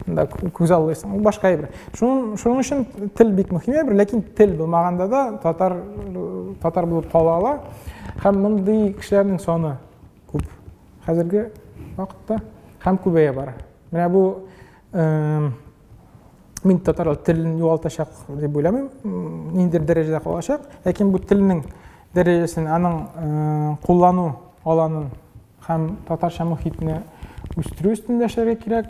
анда күз аллыйсың, ул башка әйбер. Шуның шуның өчен тел бик мөһим әйбер, ләкин тел булмаганда да татар татар булып кала ала. Һәм мондый кешеләрнең саны күп хәзерге вакытта һәм күбәя бара. Менә бу мин татар телен югалтачак дип уйламыйм, ниндидер дәрәҗәдә калачак, ләкин бу телнең дәрәҗәсен, аның куллану аланын һәм татарча мохитне үстерү өстендә эшләргә кирәк.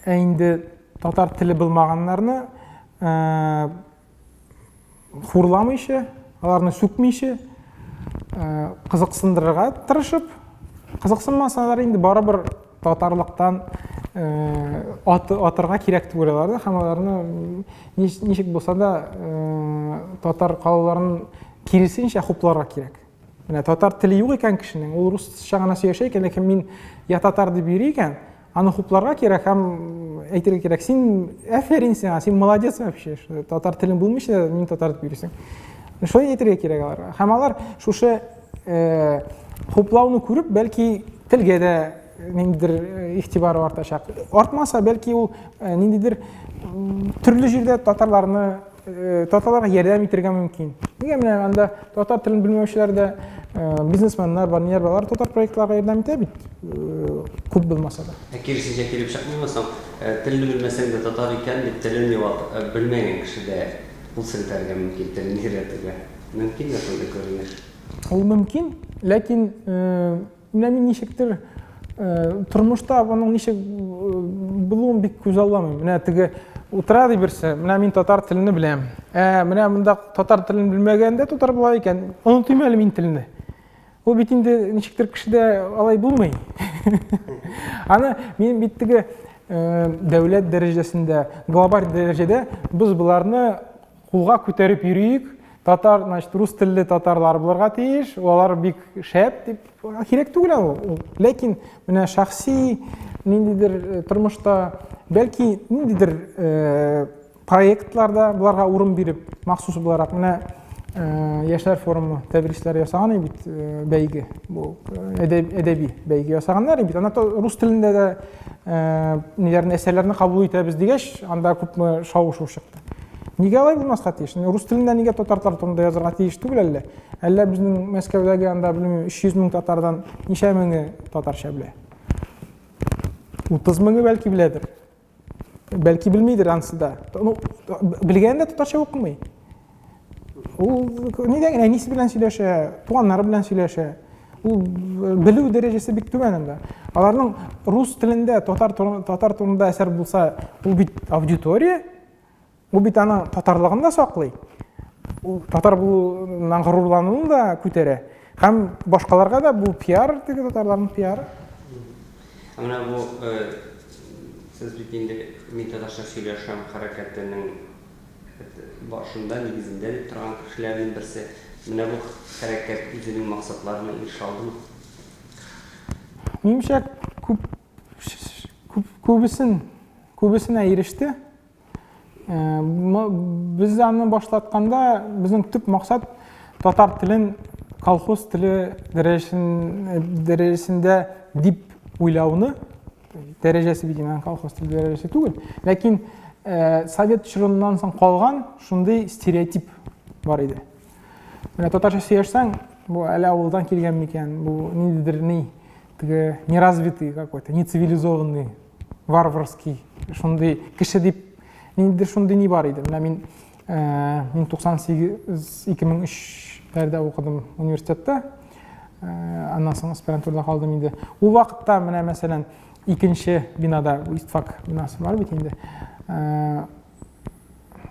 Ә инде татар теле булмаганнарны хурламыйча, аларны сүкмичә, кызыксындырырга тырышып, кызыксынмасалар инде барыбер татарлыктан атырга кирәк дип уйлыйлар һәм аларны ничек булса да татар калуларын киресенчә хупларга кирәк. Менә татар теле юк икән кешенең, ул русча гына сөйләшә икән, ләкин мин я татар дип йөри икән, аны хупларга кирәк һәм әйтергә кирәк, син афәрин сиңа, син молодец вообще, татар телен белмичә мин татар дип йөрисең. Шулай әйтергә кирәк аларга. Һәм алар шушы э, хуплауны күреп, бәлки телгә дә ниндидер э, игътибары артачак. Артмаса, бәлки ул э, ниндидер төрле җирдә татарларны Э, татарларга ярдәм итәргә мөмкин. Нигә менә анда татар телен белмәүчеләр дә э, бизнесменнар бар, ниләр бар, алар татар проектларга ярдәм итә бит, э, күп булмаса да. Ә киресенчә килеп чыкмыймы соң? Телне белмәсәң дә татар икән дип телен югалт, белмәгән кеше дә кул селтәргә мөмкин телен өйрәтергә. Мөмкинме шундый күренеш? Ул мөмкин, ләкин. Менә мин ничектер тормышта моның ничек булуын бик күзалламыйм. Менә теге утыра ди берсе, менә мин татар телене беләм. Ә менә монда татар телен белмәгәндә татар була икән, онытыйм әле мин телне. Ул бит инде ничектер кешедә алай булмый. Аны мин бит теге дәүләт дәрәҗәсендә, глобаль дәрәҗәдә без боларны кулга күтәреп йөриек, татар, значит, рус телле татарлар булырга тиеш, алар бик шәп дип, кирәк түгел ул. Ләкин менә шәхси ниндидер э, тормышта, бәлки ниндидер э, проектларда боларга урын биреп, махсус буларак менә э, яшьләр форумы тәбрисләр ясаган бит э, бәйге, бу э, әдәби бәйге ясаганнар бит. Анда рус телендә дә э, ниләрне әсәрләрне кабул итәбез дигәч, анда күпме шау-шу чыкты. Нигә алай булмаска тиеш? Рус телендә нигә татарлар турында язарга тиеш түгел әллә? Әллә безнең Мәскәүдәге анда, белмим, 300 мең татардан ничә меңе татарча белә? 30 меңе бәлки беләдер. Бәлки белмидер ансы да. Ну, белгән дә татарча укымый. Ул нидән генә әнисе белән сөйләшә, туганнары белән сөйләшә. Ул э, белү дәрәҗәсе бик түбән анда. Аларның рус телендә татар татар турында әсәр булса, ул бит аудитория, ул бит аның татарлыгын да саклый. Ул татар булуыннан горурлануын да күтәрә. Һәм башкаларга да бу пиар, теге татарларның пиары. Ә менә бу э, сез бит инде мин татарча сөйләшәм хәрәкәтенең башында, нигезендә дип торган кешеләрнең берсе. Менә бу хәрәкәт үзенең максатларына ирешә алдымы? Минемчә, күп, күп, күбесен, күбесенә иреште. Э, без аны башлатканда безнең төп максат татар телен колхоз теле дәрәҗәсендә дип уйлауны дәрәҗәсе бит инде колхоз теле дәрәҗәсе түгел. Ләкин э, совет чорыннан соң калган шундый стереотип бар иде. Менә татарча сөйләшсәң, бу әле авылдан килгән микән, бу ниндидер ни, теге неразвитый какой-то, нецивилизованный, варварский шундый кеше дип ниндидер шундый ни бар иде. Менә мин э, мин 98 2003-ләрдә укыдым университетта. Э, аннан соң аспирантурада калдым инде. Ул вакытта менә мәсәлән икенче бинада истфак бинасы бар бит инде. Э,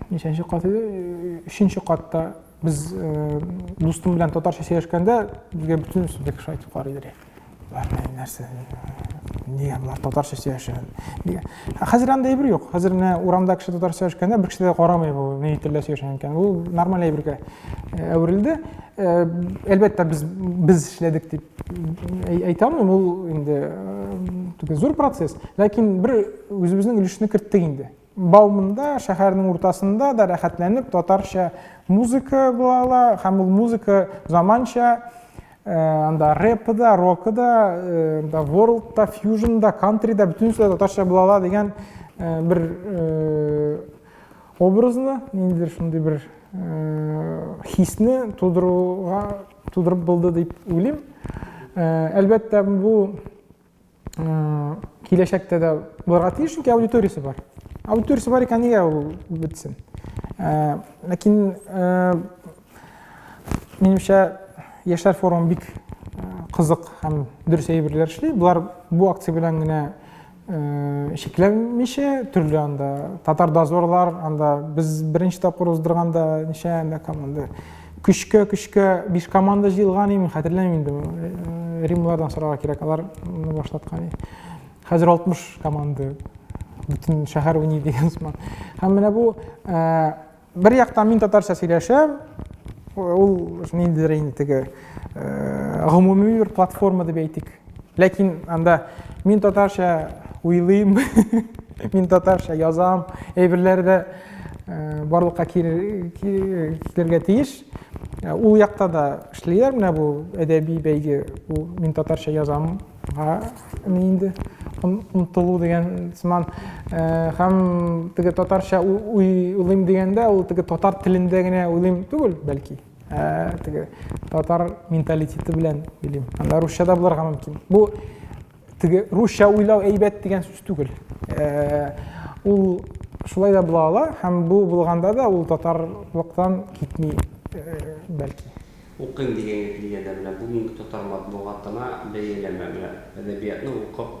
ничәнче кат иде? Өченче катта без э, дустым белән татарча сөйләшкәндә безгә бөтенесе бик шайтып карыйдыр. Болар нәрсә? Нигә болар татарча сөйләшә? Нигә? Хәзер андый әйбер юк. Хәзер менә урамда кеше татарча сөйләшкәндә бер кеше дә карамый бу ни телдә сөйләшә икән. Ул нормаль әйбергә э, әверелде. Э, әлбәттә, без без эшләдек дип әйтә алмыйм, ул инде э, зур процесс. Ләкин бер үзебезнең өлешне керттек инде. Бауманда, шәһәрнең уртасында да рәхәтләнеп татарча музыка була ала, һәм ул музыка заманча, э, анда рэп да, рок да, э, анда ворлд та, фьюжн да, кантри да, бөтенесе дә татарча була ала дигән э, бер образны, ниндидер шундый бер хисне тудыруга тудырып булды дип уйлыйм. Әлбәттә, бу киләчәктә дә булырга тиеш, чөнки аудиториясе бар. Аудиториясе бар икән, нигә ул бетсен? Ләкин минемчә, яшьләр форумы бик кызык һәм дөрес әйберләр эшли. Болар бу акция белән генә чикләнмичә, төрле анда татар дозорлар, анда без беренче тапкыр уздырганда ничә анда команда көчкә көчкә биш команда җыелган иде, мин хәтерләмим инде. Э, Римлардан сорарга кирәк, алар моны башлаткан иде. Хәзер 60 команда бөтен шәһәр уйный дигән сыман. Һәм менә бу э, бер яктан мин татарча сөйләшәм, ул ниндидер инде теге э, гомуми бер платформа дип әйтик. Ләкин анда мин татарча уйлыйм, мин татарча язам, әйберләре дә э, барлыкка килергә тиеш. Э, ул якта да эшлиләр менә бу әдәби бәйге, бу мин татарча язам инде омтылу дигән сыман. Э, һәм теге татарча уйлыйм дигәндә, ул теге татар телендә генә уйлыйм түгел, бәлки. Ә, теге татар менталитеты белән уйлыйм. Анда русча да булырга мөмкин. Бу теге русча уйлау әйбәт дигән сүз түгел. Ә, ул шулай да була ала һәм бу булганда да ул татарлыктан китми, бәлки. Укыйм дигәнгә килгәндә, менә бүгенге татар матбугатына бәяләмә, менә әдәбиятны укып,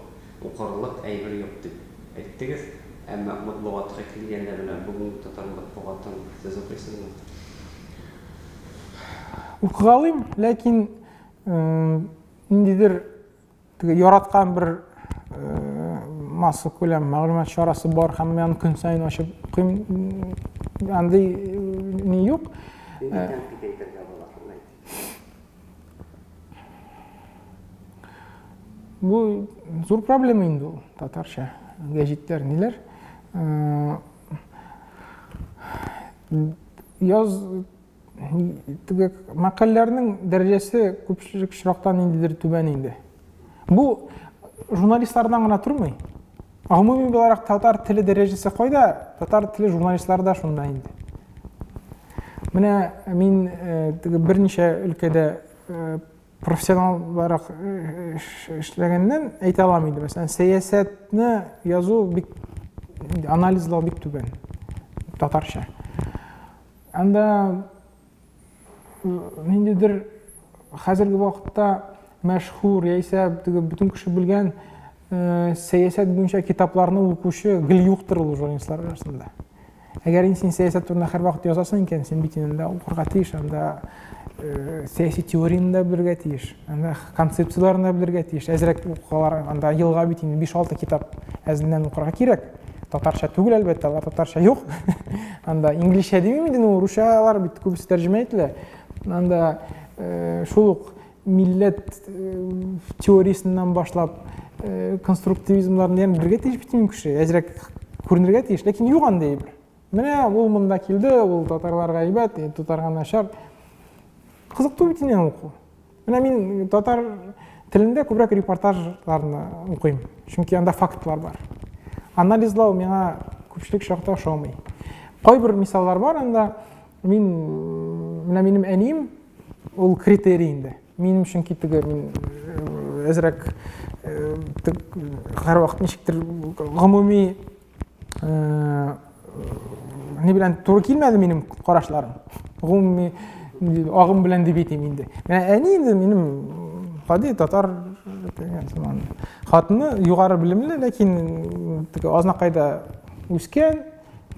укырлык әйбер юк дип әйттегез, әмма матбугатка килгәндә, менә бүгенге татар матбугатын сез укыйсызмы? Укыгалыйм, ләкин ниндидер Теге яраткан бер массакүләм мәгълүмат чарасы бар һәм мин аны көн саен ачып укыйм. Андый ни юк. Нинди тәнкыйть әйтергә була, шуны әйт. Бу зур проблема инде ул, татарча гәҗитләр, ниләр. Яз Теге мәкальләрнең дәрәҗәсе күпчелек очракта ниндидер түбән инде. Бу журналистлардан гына тормый. Гомуми буларак татар теле дәрәҗәсе кайда? Татар теле журналистлары да шунда инде. Менә мин э, теге берничә өлкәдә э, профессионал буларак э, эшләгәннән әйтә алам инде. Мәсәлән, сәясәтне язу бик анализлау бик түбән татарча. Анда ниндидер хәзерге вакытта мәшһүр яисә теге бөтен кеше белгән сәясәт буенча китапларны укучы гел юктыр ул журналистлар арасында. Әгәр инде син сәясәт турында һәрвакыт язасың икән, син бит инде укырга тиеш, анда сәяси теорияне дә белергә тиеш, анда концепцияләрне дә белергә тиеш. Әзрәк укалар, анда елга бит инде 5-6 китап әзеннән укырга кирәк. Татарча түгел, әлбәттә, алар татарча юк. Анда инглизчә димим инде, ну, русчалар бит күбесе тәрҗемә ителә. Анда э, шул ук милләт э, теориясеннән башлап э, конструктивизмларны ягъни белергә тиеш бит инде кеше, әзрәк күренергә тиеш, ләкин юк андый әйбер. Менә ул монда килде, ул татарларга әйбәт, татарга начар. Кызык түгел бит инде уку. Менә мин татар телендә күбрәк репортажларны укыйм, чөнки анда фактлар бар. Анализлау миңа күпчелек чакта ошамый. Кайбер мисаллар бар анда, мин менә минем әнием ул критерий инде. Минем чөнки теге мин э, әзрәк э, һәрвакыт ничектер гомуми Э, ни белән туры килмәде минем карашларым. Гомуми агым белән дип әйтим инде. Менә әни инде минем гади татар дигән сыман хатыны, югары белемле, ләкин теге Азнакайда үскән,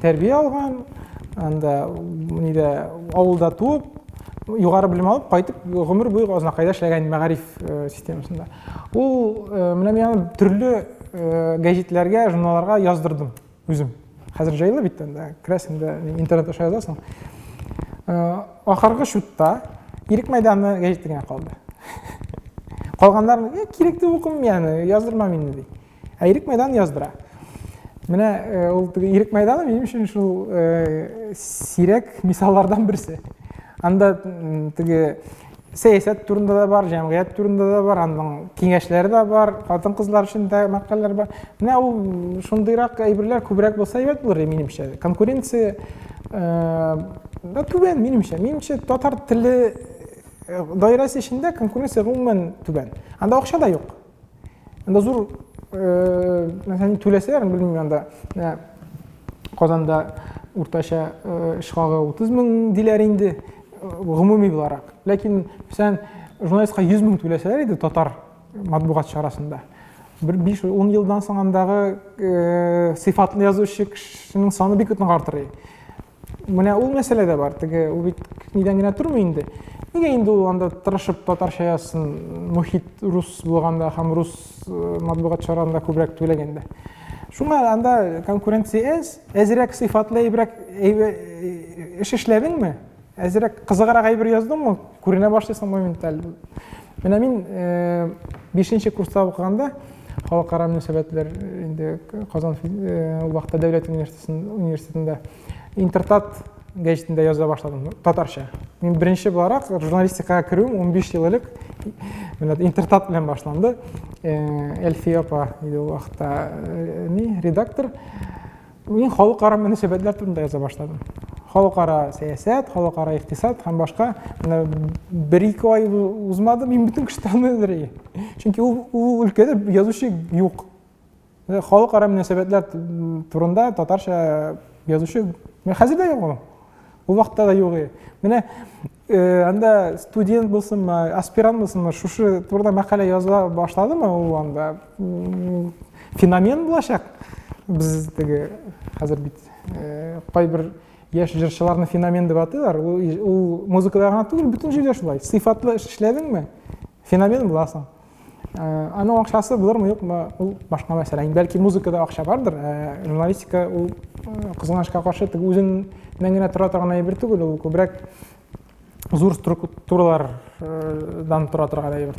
тәрбия алган, анда нидә авылда туып, югары белем алып, кайтып гомер буе Азнакайда эшләгән мәгариф э, системасында. Ул э, менә мин аны төрле э, гәҗитләргә, журналларга яздырдым үзем. Хәзер җайлы бит анда, керәсең дә интернет аша язасың. Ахыргы чутта Ирек мәйданы гәҗите генә калды. Калганнарын кирәк дип укымыйм ягъни, яздырмам инде ди. Ә Ирек мәйдан яздыра. Менә э, ул теге Ирек мәйданы минем өчен шул э, сирәк мисаллардан берсе. Анда теге сәясәт турында да бар, җәмгыять турында да бар, аның киңәшләре дә бар, хатын-кызлар өчен дә мәкаләләр бар. Менә ул шундыйрак әйберләр күбрәк булса әйбәт булыр минемчә. Конкуренция э, да түбән минемчә. Минемчә татар теле даирәсе эчендә конкуренция гомумән түбән. Анда акча да юк. Анда зур, э, мәсәлән, түләсәләр, белмим, анда менә Казанда уртача э, эш хакы 30 мең диләр инде, э, гомуми буларак. Ләкин, мәсәлән, журналистка 100 мең түләсәләр иде татар матбугат чарасында, бер 5-10 елдан соң андагы э, сыйфатлы язучы кешенең саны бик нык артыр иде. Менә ул мәсьәлә дә бар. Теге ул бит нидән генә тормый инде. Нигә инде ул анда тырышып татарча язсын, мохит рус булганда һәм рус э, матбугат чараларында күбрәк түләгәндә. Шуңа анда конкуренция әз, әзрәк сыйфатлы әйбрәк э, эш эшләдеңме? Әзрәк кызыграк әйбер яздыңмы? Күренә башлыйсың моменталь. Менә мин 5 э, курста укыганда халыкара мөнәсәбәтләр инде Казан ул вакытта дәүләт университетында Интертат гәҗитендә яза башладым татарча. Мин беренче буларак журналистикага керүем 15 ел элек менә Интертат белән башланды. Әлфия апа иде ул вакытта ни редактор. Мин халыкара мөнәсәбәтләр турында яза башладым. Халыкара сәясәт, халыкара икътисад һәм башка. Менә бер-ике ай узмады, мин бөтен кеше таныдыр. Чөнки ул, ул өлкәдә язучы юк. Халыкара мөнәсәбәтләр турында татарча язучы менә хәзер дә юк ул. Ул вакытта да юк иде. Менә Анда студент булсынмы, аспирант булсынмы, шушы турыда мәкалә яза башладымы, ул анда феномен булачак. Без теге хәзер бит кайбер яшь җырчыларны феномен дип атыйлар. Ул, ул музыкада гына түгел, бөтен җирдә шулай. Сыйфатлы эш эшләдеңме, феномен буласың. Аның акчасы булырмы, юкмы, ул башка мәсьәлә. Инде бәлки музыкада акча бардыр, ә журналистика ул кызганычка каршы теге үзеннән генә тора торган әйбер түгел, ул күбрәк зур структуралардан тора торган әйбер.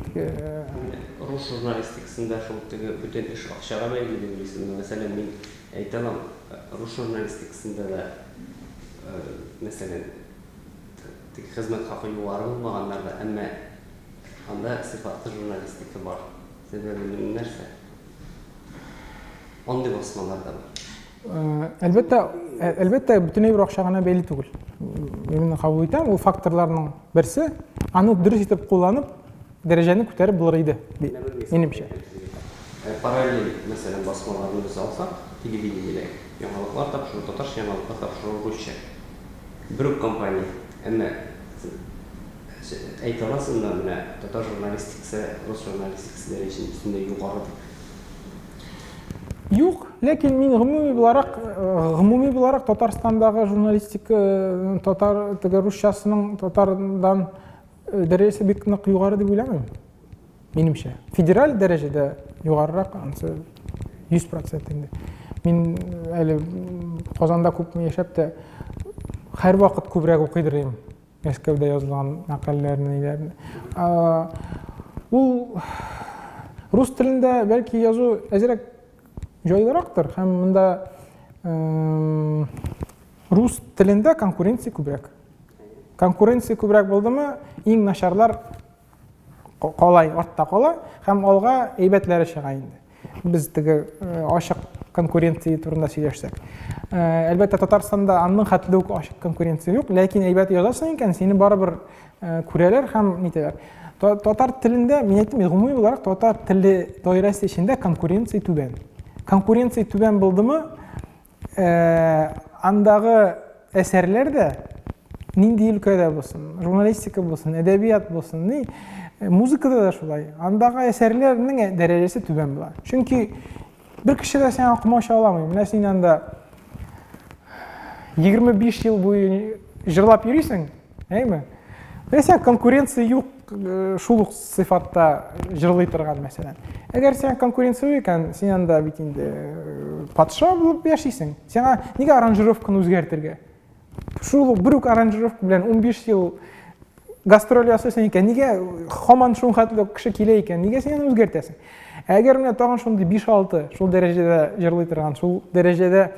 Рус журналистикасында шул теге бөтен эш акчага бәйле дип уйлыйсызмы? Мәсәлән, мин әйтә алам, рус журналистикасында да, мәсәлән, теге хезмәт хакы югары булмаганнар да, әмма Анда сыйфатлы журналистика бар. Сәбәбе нәрсә? Андый басмалар да бар. Әлбәттә, әлбәттә, бөтенләй бер акча гына бәйле түгел. Мин моны кабул итәм, ул факторларның берсе. Аны дөрес итеп кулланып, дәрәҗәне күтәреп булыр иде, минемчә. Параллель, мәсәлән, басмаларны без алсак, телевидениедә яңалыклар тапшыру, татарча яңалыклар тапшыру русча. Бер үк компания, әмма Әйтә аласыңмы, менә татар журналистикасы рус журналистикасы дәрәҗәсенең өстендә югары дип? Юк, ләкин мин гомуми буларак, гомуми буларак Татарстандагы журналистика татар теге русчасының татардан дәрәҗәсе бик нык югары дип уйламыйм. Минемчә, федераль дәрәҗәдә югарырак, анысы 100% инде. Мин әле Казанда күпме яшәп тә һәрвакыт күбрәк укыйдыр идем. Мәскәүдә язылган мәкаләләрне, ниләрне. Ул рус телендә бәлки язу әзрәк җайлырактыр һәм монда рус телендә конкуренция күбрәк. Конкуренция күбрәк булдымы, иң начарлар калай артта кала һәм алга әйбәтләре чыга инде. Без теге э, ачык конкуренция турында сөйләшсәк. Э, әлбәттә, Татарстанда аның хәтле үк ачык конкуренция юк, ләкин әйбәт язасың икән, сине барыбер э, күрәләр һәм нитәләр. Татар телендә, мин әйттем, гомуми буларак татар теле даирәсе эчендә конкуренция түбән. Конкуренция түбән булдымы, Андагы әсәрләр дә нинди өлкәдә булсын, журналистика булсын, әдәбият булсын, ни, музыкада да шулай. Андагы әсәрләрнең дәрәҗәсе түбән була. Чөнки бер кеше дә сиңа комача аламый. Менә син анда 25 ел буе җырлап йөрисең, Әйме? Менә конкуренция юк э, шул ук сыйфатта җырлый торган, мәсәлән. Әгәр сиңа конкуренция юк икән, син анда бит инде э, патша булып яшисең. Сиңа нигә аранжировканы үзгәртергә? Шул ук бер үк аранжировка белән 15 ел гастроль ясыйсың икән, нигә һаман шул хәтле кеше килә икән, нигә син аны үзгәртәсең? Әгәр менә тагын шундый 5-6 шул дәрәҗәдә җырлый торган, шул дәрәҗәдә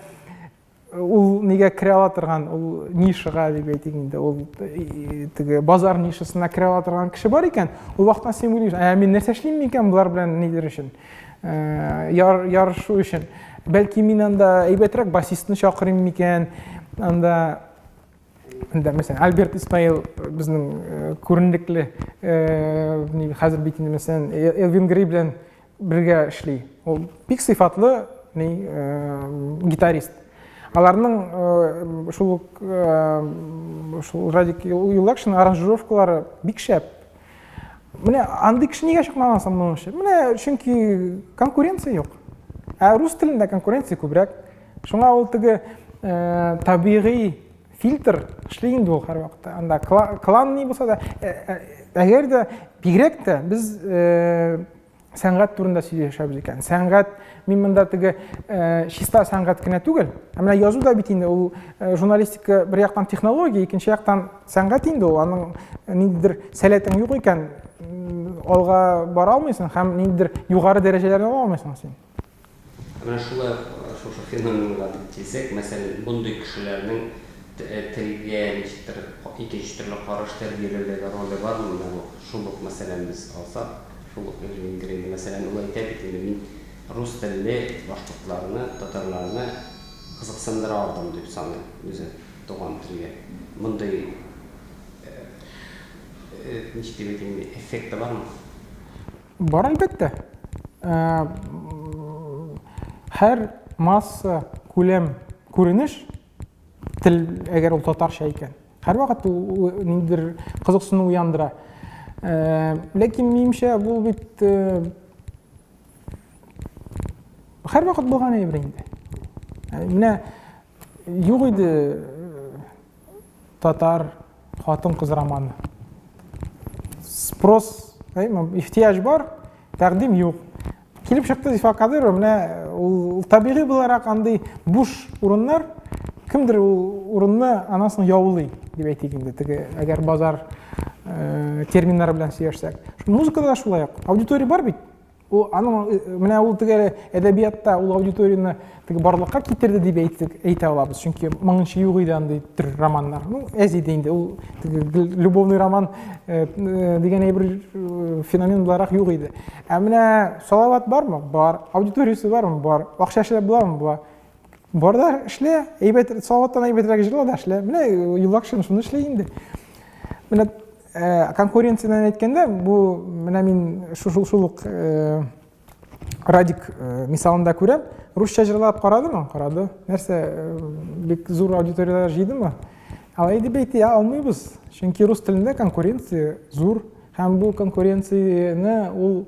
ул нигә керә ала торган, ул нишага дип әйтик инде, ул теге базар нишасына керә ала торган кеше бар икән, ул вакытта син уйлыйсың, ә мин нәрсә эшлим микән болар белән нидер өчен, яр, ярышу өчен. Бәлки мин анда әйбәтрәк басистны чакырыйм микән, анда Анда, мәсәлән, Альберт Исмаил безнең күренекле, хәзер бит инде, мәсәлән, Элвин Грей белән бергә эшли. Ул бик сыйфатлы ни, э, гитарист. Аларның э, шул ук э, шул Радик Юллакшин аранжировкалары бик шәп. Менә андый кеше нигә чыкмаган соң моның өчен? Менә чөнки конкуренция юк. Ә рус телендә конкуренция күбрәк. Шуңа ул теге э, табигый фильтр эшли инде ул һәрвакытта. Анда клан ни булса да, әгәр дә бигрәк тә без сәнгать турында сөйләшәбез икән. Сәнгать, мин монда теге чиста сәнгать кенә түгел, ә менә язу да бит инде ул журналистика бер яктан технология, икенче яктан сәнгать инде ул. Аның ниндидер сәләтең юк икән, алга бара алмыйсың һәм ниндидер югары дәрәҗәләрне ала алмыйсың син. Ә менә шулай ук шушы феноменга дип килсәк, мәсәлән, мондый кешеләрнең телгә ничектер икенче төрле караш тәрбияләүдәге роле бармы? Менә бу шул ук мәсәлән без алсак, шул ук Элвин Грейны, мәсәлән, ул әйтә бит инде, мин рус телле башкортларны, татарларны кызыксындыра алдым дип саный үзе туган телгә. Мондый ничек дип әйтим инде, эффекты бармы? Бар, әлбәттә. Һәр масса күләм күренеш, тел, әгәр ул татарча икән, Һәрвакыт ул ниндидер кызыксыну уяндыра. Ләкин минемчә бу бит һәрвакыт булган әйбер инде. Менә юк иде татар хатын-кыз романы. Спрос, ихтыяҗ бар, тәкъдим юк. Килеп чыкты Зифа Кадырова, менә ул табигый буларак андый буш урыннар, кемдер ул урынны аннан соң яулый, дип әйтик инде, теге әгәр базар э, терминнары белән сөйләшсәк. Музыкада да шулай ук. Аудитория бар бит. Ул аның э, менә ул теге әдәбиятта ул аудиторияне теге барлыкка китерде дип әйтик, әйтә алабыз. Чөнки моңынчы юк иде андый төр романнар. Ну, әз иде инде. Ул теге любовный роман э, э, дигән әйбер феномен буларак юк иде. Ә менә Салават бармы? Бар. Аудиториясе бармы? Бар. Акча эшләп буламы? Була. Бар да эшлә. Әйбәт, Салаваттан әйбәтрәк җырла да эшлә. Менә Юллакшин шуны эшли инде. Менә конкуренциядән әйткәндә, бу менә мин шул шул ук Радик мисалында күрәм. Русча җырлап карадымы? Карады. Нәрсә, бик зур аудиторияләр җыйдымы? Алай дип әйтә алмыйбыз. Чөнки рус телендә конкуренция зур. Һәм бу конкуренцияне ул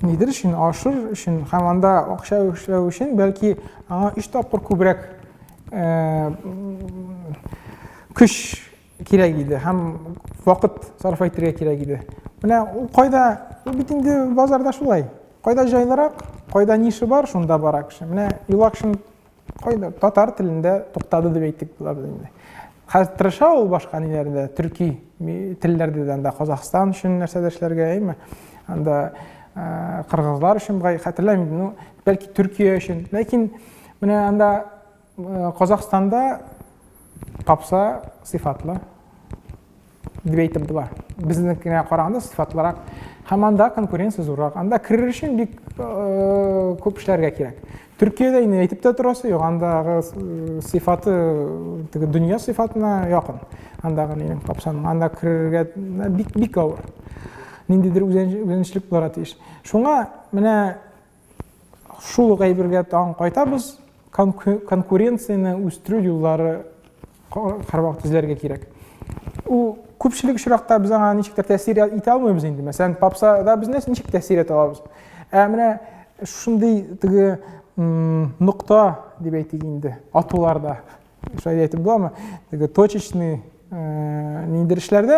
нидер өчен, ашыр өчен һәм анда акча эшләү өчен, бәлки аңа өч тапкыр күбрәк көч кирәк иде һәм вакыт сарыф итәргә кирәк иде. Менә ул кайда, ул бит инде базарда шулай. Кайда җайлырак, кайда ниша бар, шунда бара кеше. Менә Юлакшин кайда татар телендә туктады дип әйтик булабыз инде. Хәзер тырыша ул башка ниләрдә, төрки телләрдә дә, анда Казахстан өчен нәрсәдер эшләргә, әйме? Анда кыргызлар өчен хәтерләмим, ну, бәлки Төркия өчен. Ләкин менә анда Казахстанда попса сыйфатлы дип әйтеп була. Безнекенә караганда сыйфатлырак. Һәм анда конкуренция зуррак. Анда керер өчен бик күп эшләргә кирәк. Төркиядә инде әйтеп тә торасы юк, андагы сыйфаты теге дөнья сыйфатына якын. Андагы нинең попсаның анда керергә бик бик авыр. Ниндидер үзенчәлек булырга тиеш. Шуңа менә Шул ук әйбергә тагын кайтабыз. Конкуренцияне үстерү юллары һәрвакыт эзләргә кирәк. Ул күпчелек очракта без аңа ничектер тәэсир итә алмыйбыз инде. Мәсәлән, попсада без ничек тәэсир итә алабыз? Ә менә шундый теге нокта дип әйтик инде, атуларда шулай әйтеп буламы? Теге точечный ниндидер эшләрдә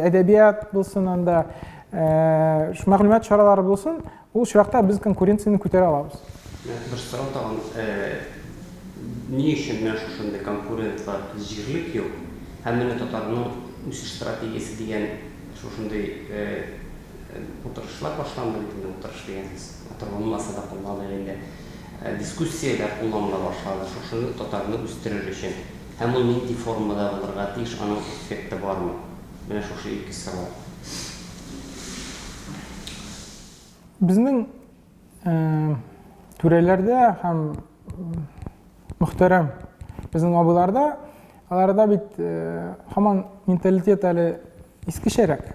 әдәбият булсын анда, мәгълүмат чаралары булсын, ул очракта без конкуренцияне күтәрә алабыз. Бер сорау тагын, ни өчен менә шушындый конкурентлар җирлек юк һәм менә татарның үсеш стратегиясе дигән шушындый утырышлар башланды бит инде, утырыш дигән сүз утырылмаса да кулланыйк инде. Дискуссияләр кулланыла башлады шушыны татарны үстерер өчен. Һәм ул нинди формада булырга тиеш, аның эффекты бармы? Менә шушы ике сорау. Безнең түрәләрдә һәм мөхтәрәм безнең абыйларда, аларда бит һаман менталитет әле искечәрәк.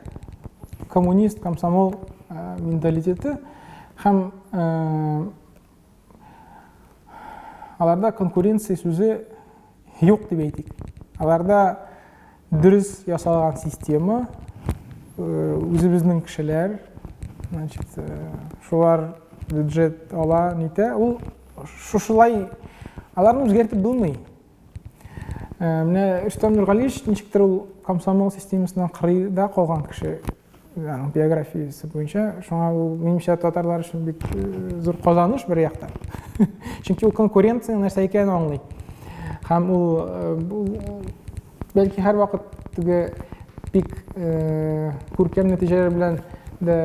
Коммунист, комсомол менталитеты һәм аларда конкуренция сүзе юк дип әйтик. Аларда дөрес ясалган система, үзебезнең кешеләр, значит, шулар бюджет ала, нитә, ул шушылай аларны үзгәртеп булмый. Менә Рөстәм Нургалиевич ничектер ул комсомол системасыннан кырыйда калган кеше, аның биографиясе буенча. Шуңа ул, минемчә, татарлар өчен бик зур казаныш бер яктан. Чөнки ул конкуренциянең нәрсә икәнен аңлый. Һәм ул бәлки һәрвакыт теге бик күркәм нәтиҗәләр белән дә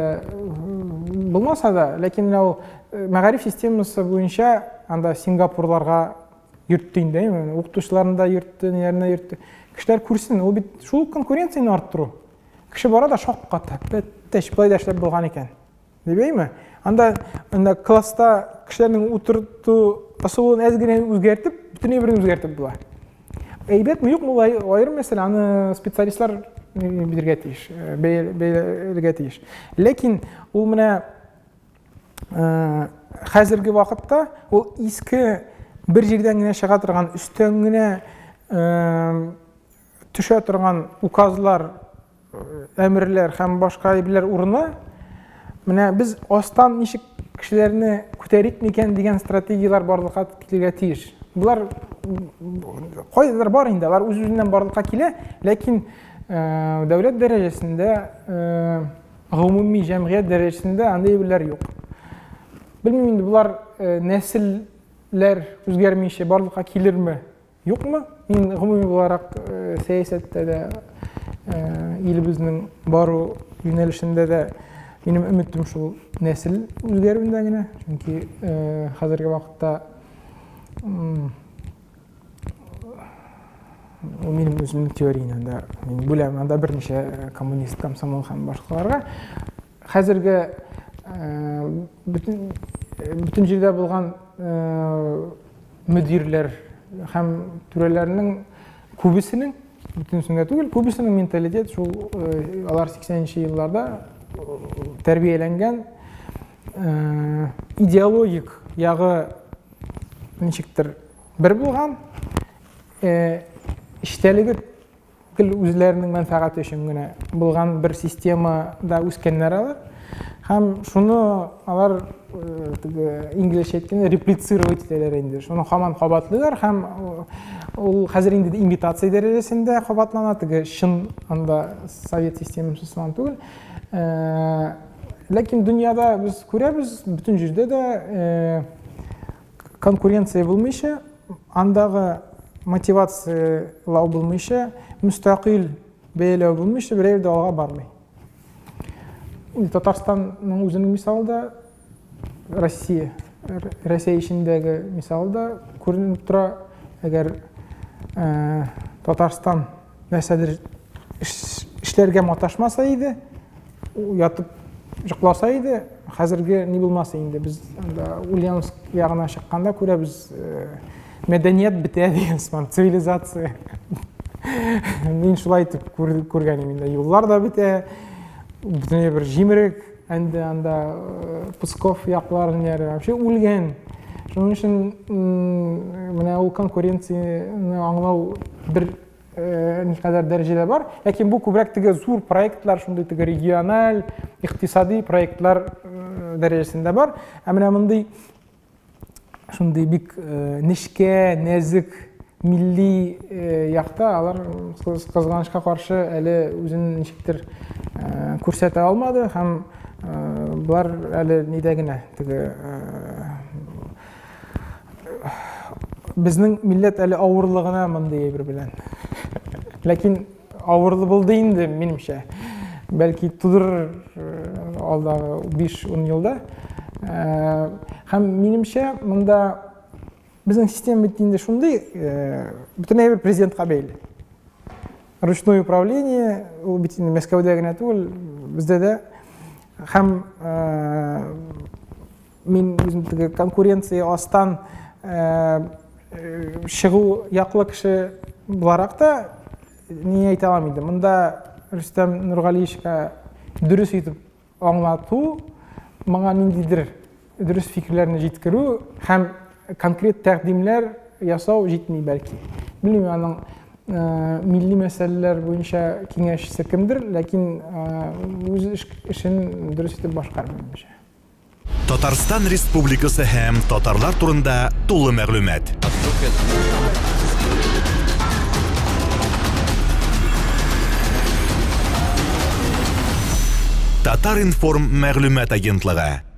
булмаса да, ләкин менә ул мәгариф системасы буенча анда Сингапурларга йөртте инде, әйме? Укытучыларны да йөртте, ниләрне дә йөртте. Кешеләр күрсен, ул бит шул конкуренцияне арттыру. Кеше бара да шакката, бәттәч, болай да эшләп булган икән. Дип әйме? Анда, анда класста кешеләрнең утырту ысулын әз генә үзгәртеп, бөтен әйберне үзгәртеп була. Әйбәтме, юкмы, ул аерым мәсьәлә, аны специалистлар бирергә тиеш, бәяләргә тиеш. Ләкин ул менә хәзерге вакытта ул иске бер җирдән генә чыга торган өстән генә төшә торган указлар, әмерләр һәм башка әйберләр урынына менә без астан ничек кешеләрне күтәрик микән дигән стратегияләр барлыкка килергә тиеш. Болар кайдадыр бар инде, алар үз-үзеннән барлыкка килә, ләкин дәүләт дәрәҗәсендә, гомуми җәмгыять дәрәҗәсендә андый әйберләр юк. Белмим инде, болар нәселләр үзгәрмичә барлыкка килерме? Юкмы? Мин гомуми буларак сәясәттә дә, илебезнең бару юнәлешендә дә минем өметем шул нәсел үзгәрүендә генә. Чөнки хәзерге вакытта ул минем үземнең теориям анда. Мин бүләм анда берничә коммунист, комсомол һәм башкаларга. Хәзерге бөтен бөтен җирдә булган мөдирләр һәм түрәләрнең күбесенең, бөтенесендә түгел, күбесенең менталитет шул алар 80 елларда тәрбияләнгән идеологик ягы ничектер бер булган, эчтәлеге гел үзләренең мәнфәгате өчен генә булган бер системада үскәннәр алар. Һәм шуны алар э, теге инглизчә әйткәндә реплицировать итәләр инде. Шуны һаман кабатлыйлар һәм э, ул хәзер инде имитация дәрәҗәсендә кабатлана, теге чын анда совет системасы сыман түгел. Э, ләкин дөньяда без күрәбез, бөтен җирдә дә конкуренция булмыйча, андагы мотивациялау булмыйча, мөстәкыйль бәяләү булмыйча, берәү дә алга бармый. Инде Татарстанның үзенең мисалы да, Россия, Рәсәй эчендәге мисалы да күренеп тора. Әгәр э, Татарстан нәрсәдер эшләргә маташмаса иде, ятып йокласа иде, хәзерге ни булмас инде. Без анда Ульяновск ягына чыкканда күрәбез, э, мәдәният бетә дигән сыман, цивилизация. Мин шулай итеп күргән инде. Юллар да бетә, бөтенләй бер җимерек, инде анда э, Псков яклары ниләре вообще үлгән. Шуның өчен менә ул конкуренцияне аңлау бер э, никадәр дәрәҗәдә бар. Ләкин бу күбрәк теге зур проектлар, шундый теге региональ, икътисади проектлар э, дәрәҗәсендә бар. Ә менә мондый шундый бик э, нечкә, нәзек милли э, якта алар кызганычка каршы әле үзен ничектер э, күрсәтә алмады һәм болар әле нидә генә теге безнең милләт әле авырлыгына мондый әйбер белән. Ләкин авырлы булды инде, минемчә. Бәлки тудырыр э, алдагы 5-10 елда. Э, һәм минемчә, монда безнең система бит инде шундый, э, бөтен әйбер президентка бәйле. Ручное управление, ул бит инде Мәскәүдә генә түгел, бездә дә. Һәм мин үзем теге конкуренция астан чыгу яклы кеше буларак та ни әйтә алам инде. Монда Рөстәм Нургалиевичка дөрес итеп аңлату, моңа ниндидер дөрес фикерләрне җиткерү һәм конкрет тәкъдимнәр ясау җитми бәлки. Белмим, аның милли мәсьәләләр буенча киңәшчесе кемдер, ләкин үз эшен дөрес итеп башкармый, минемчә. Татарстан Республикасы һәм татарлар турында тулы мәгълүмат. Татар-информ мәгълүмат агентлыгы.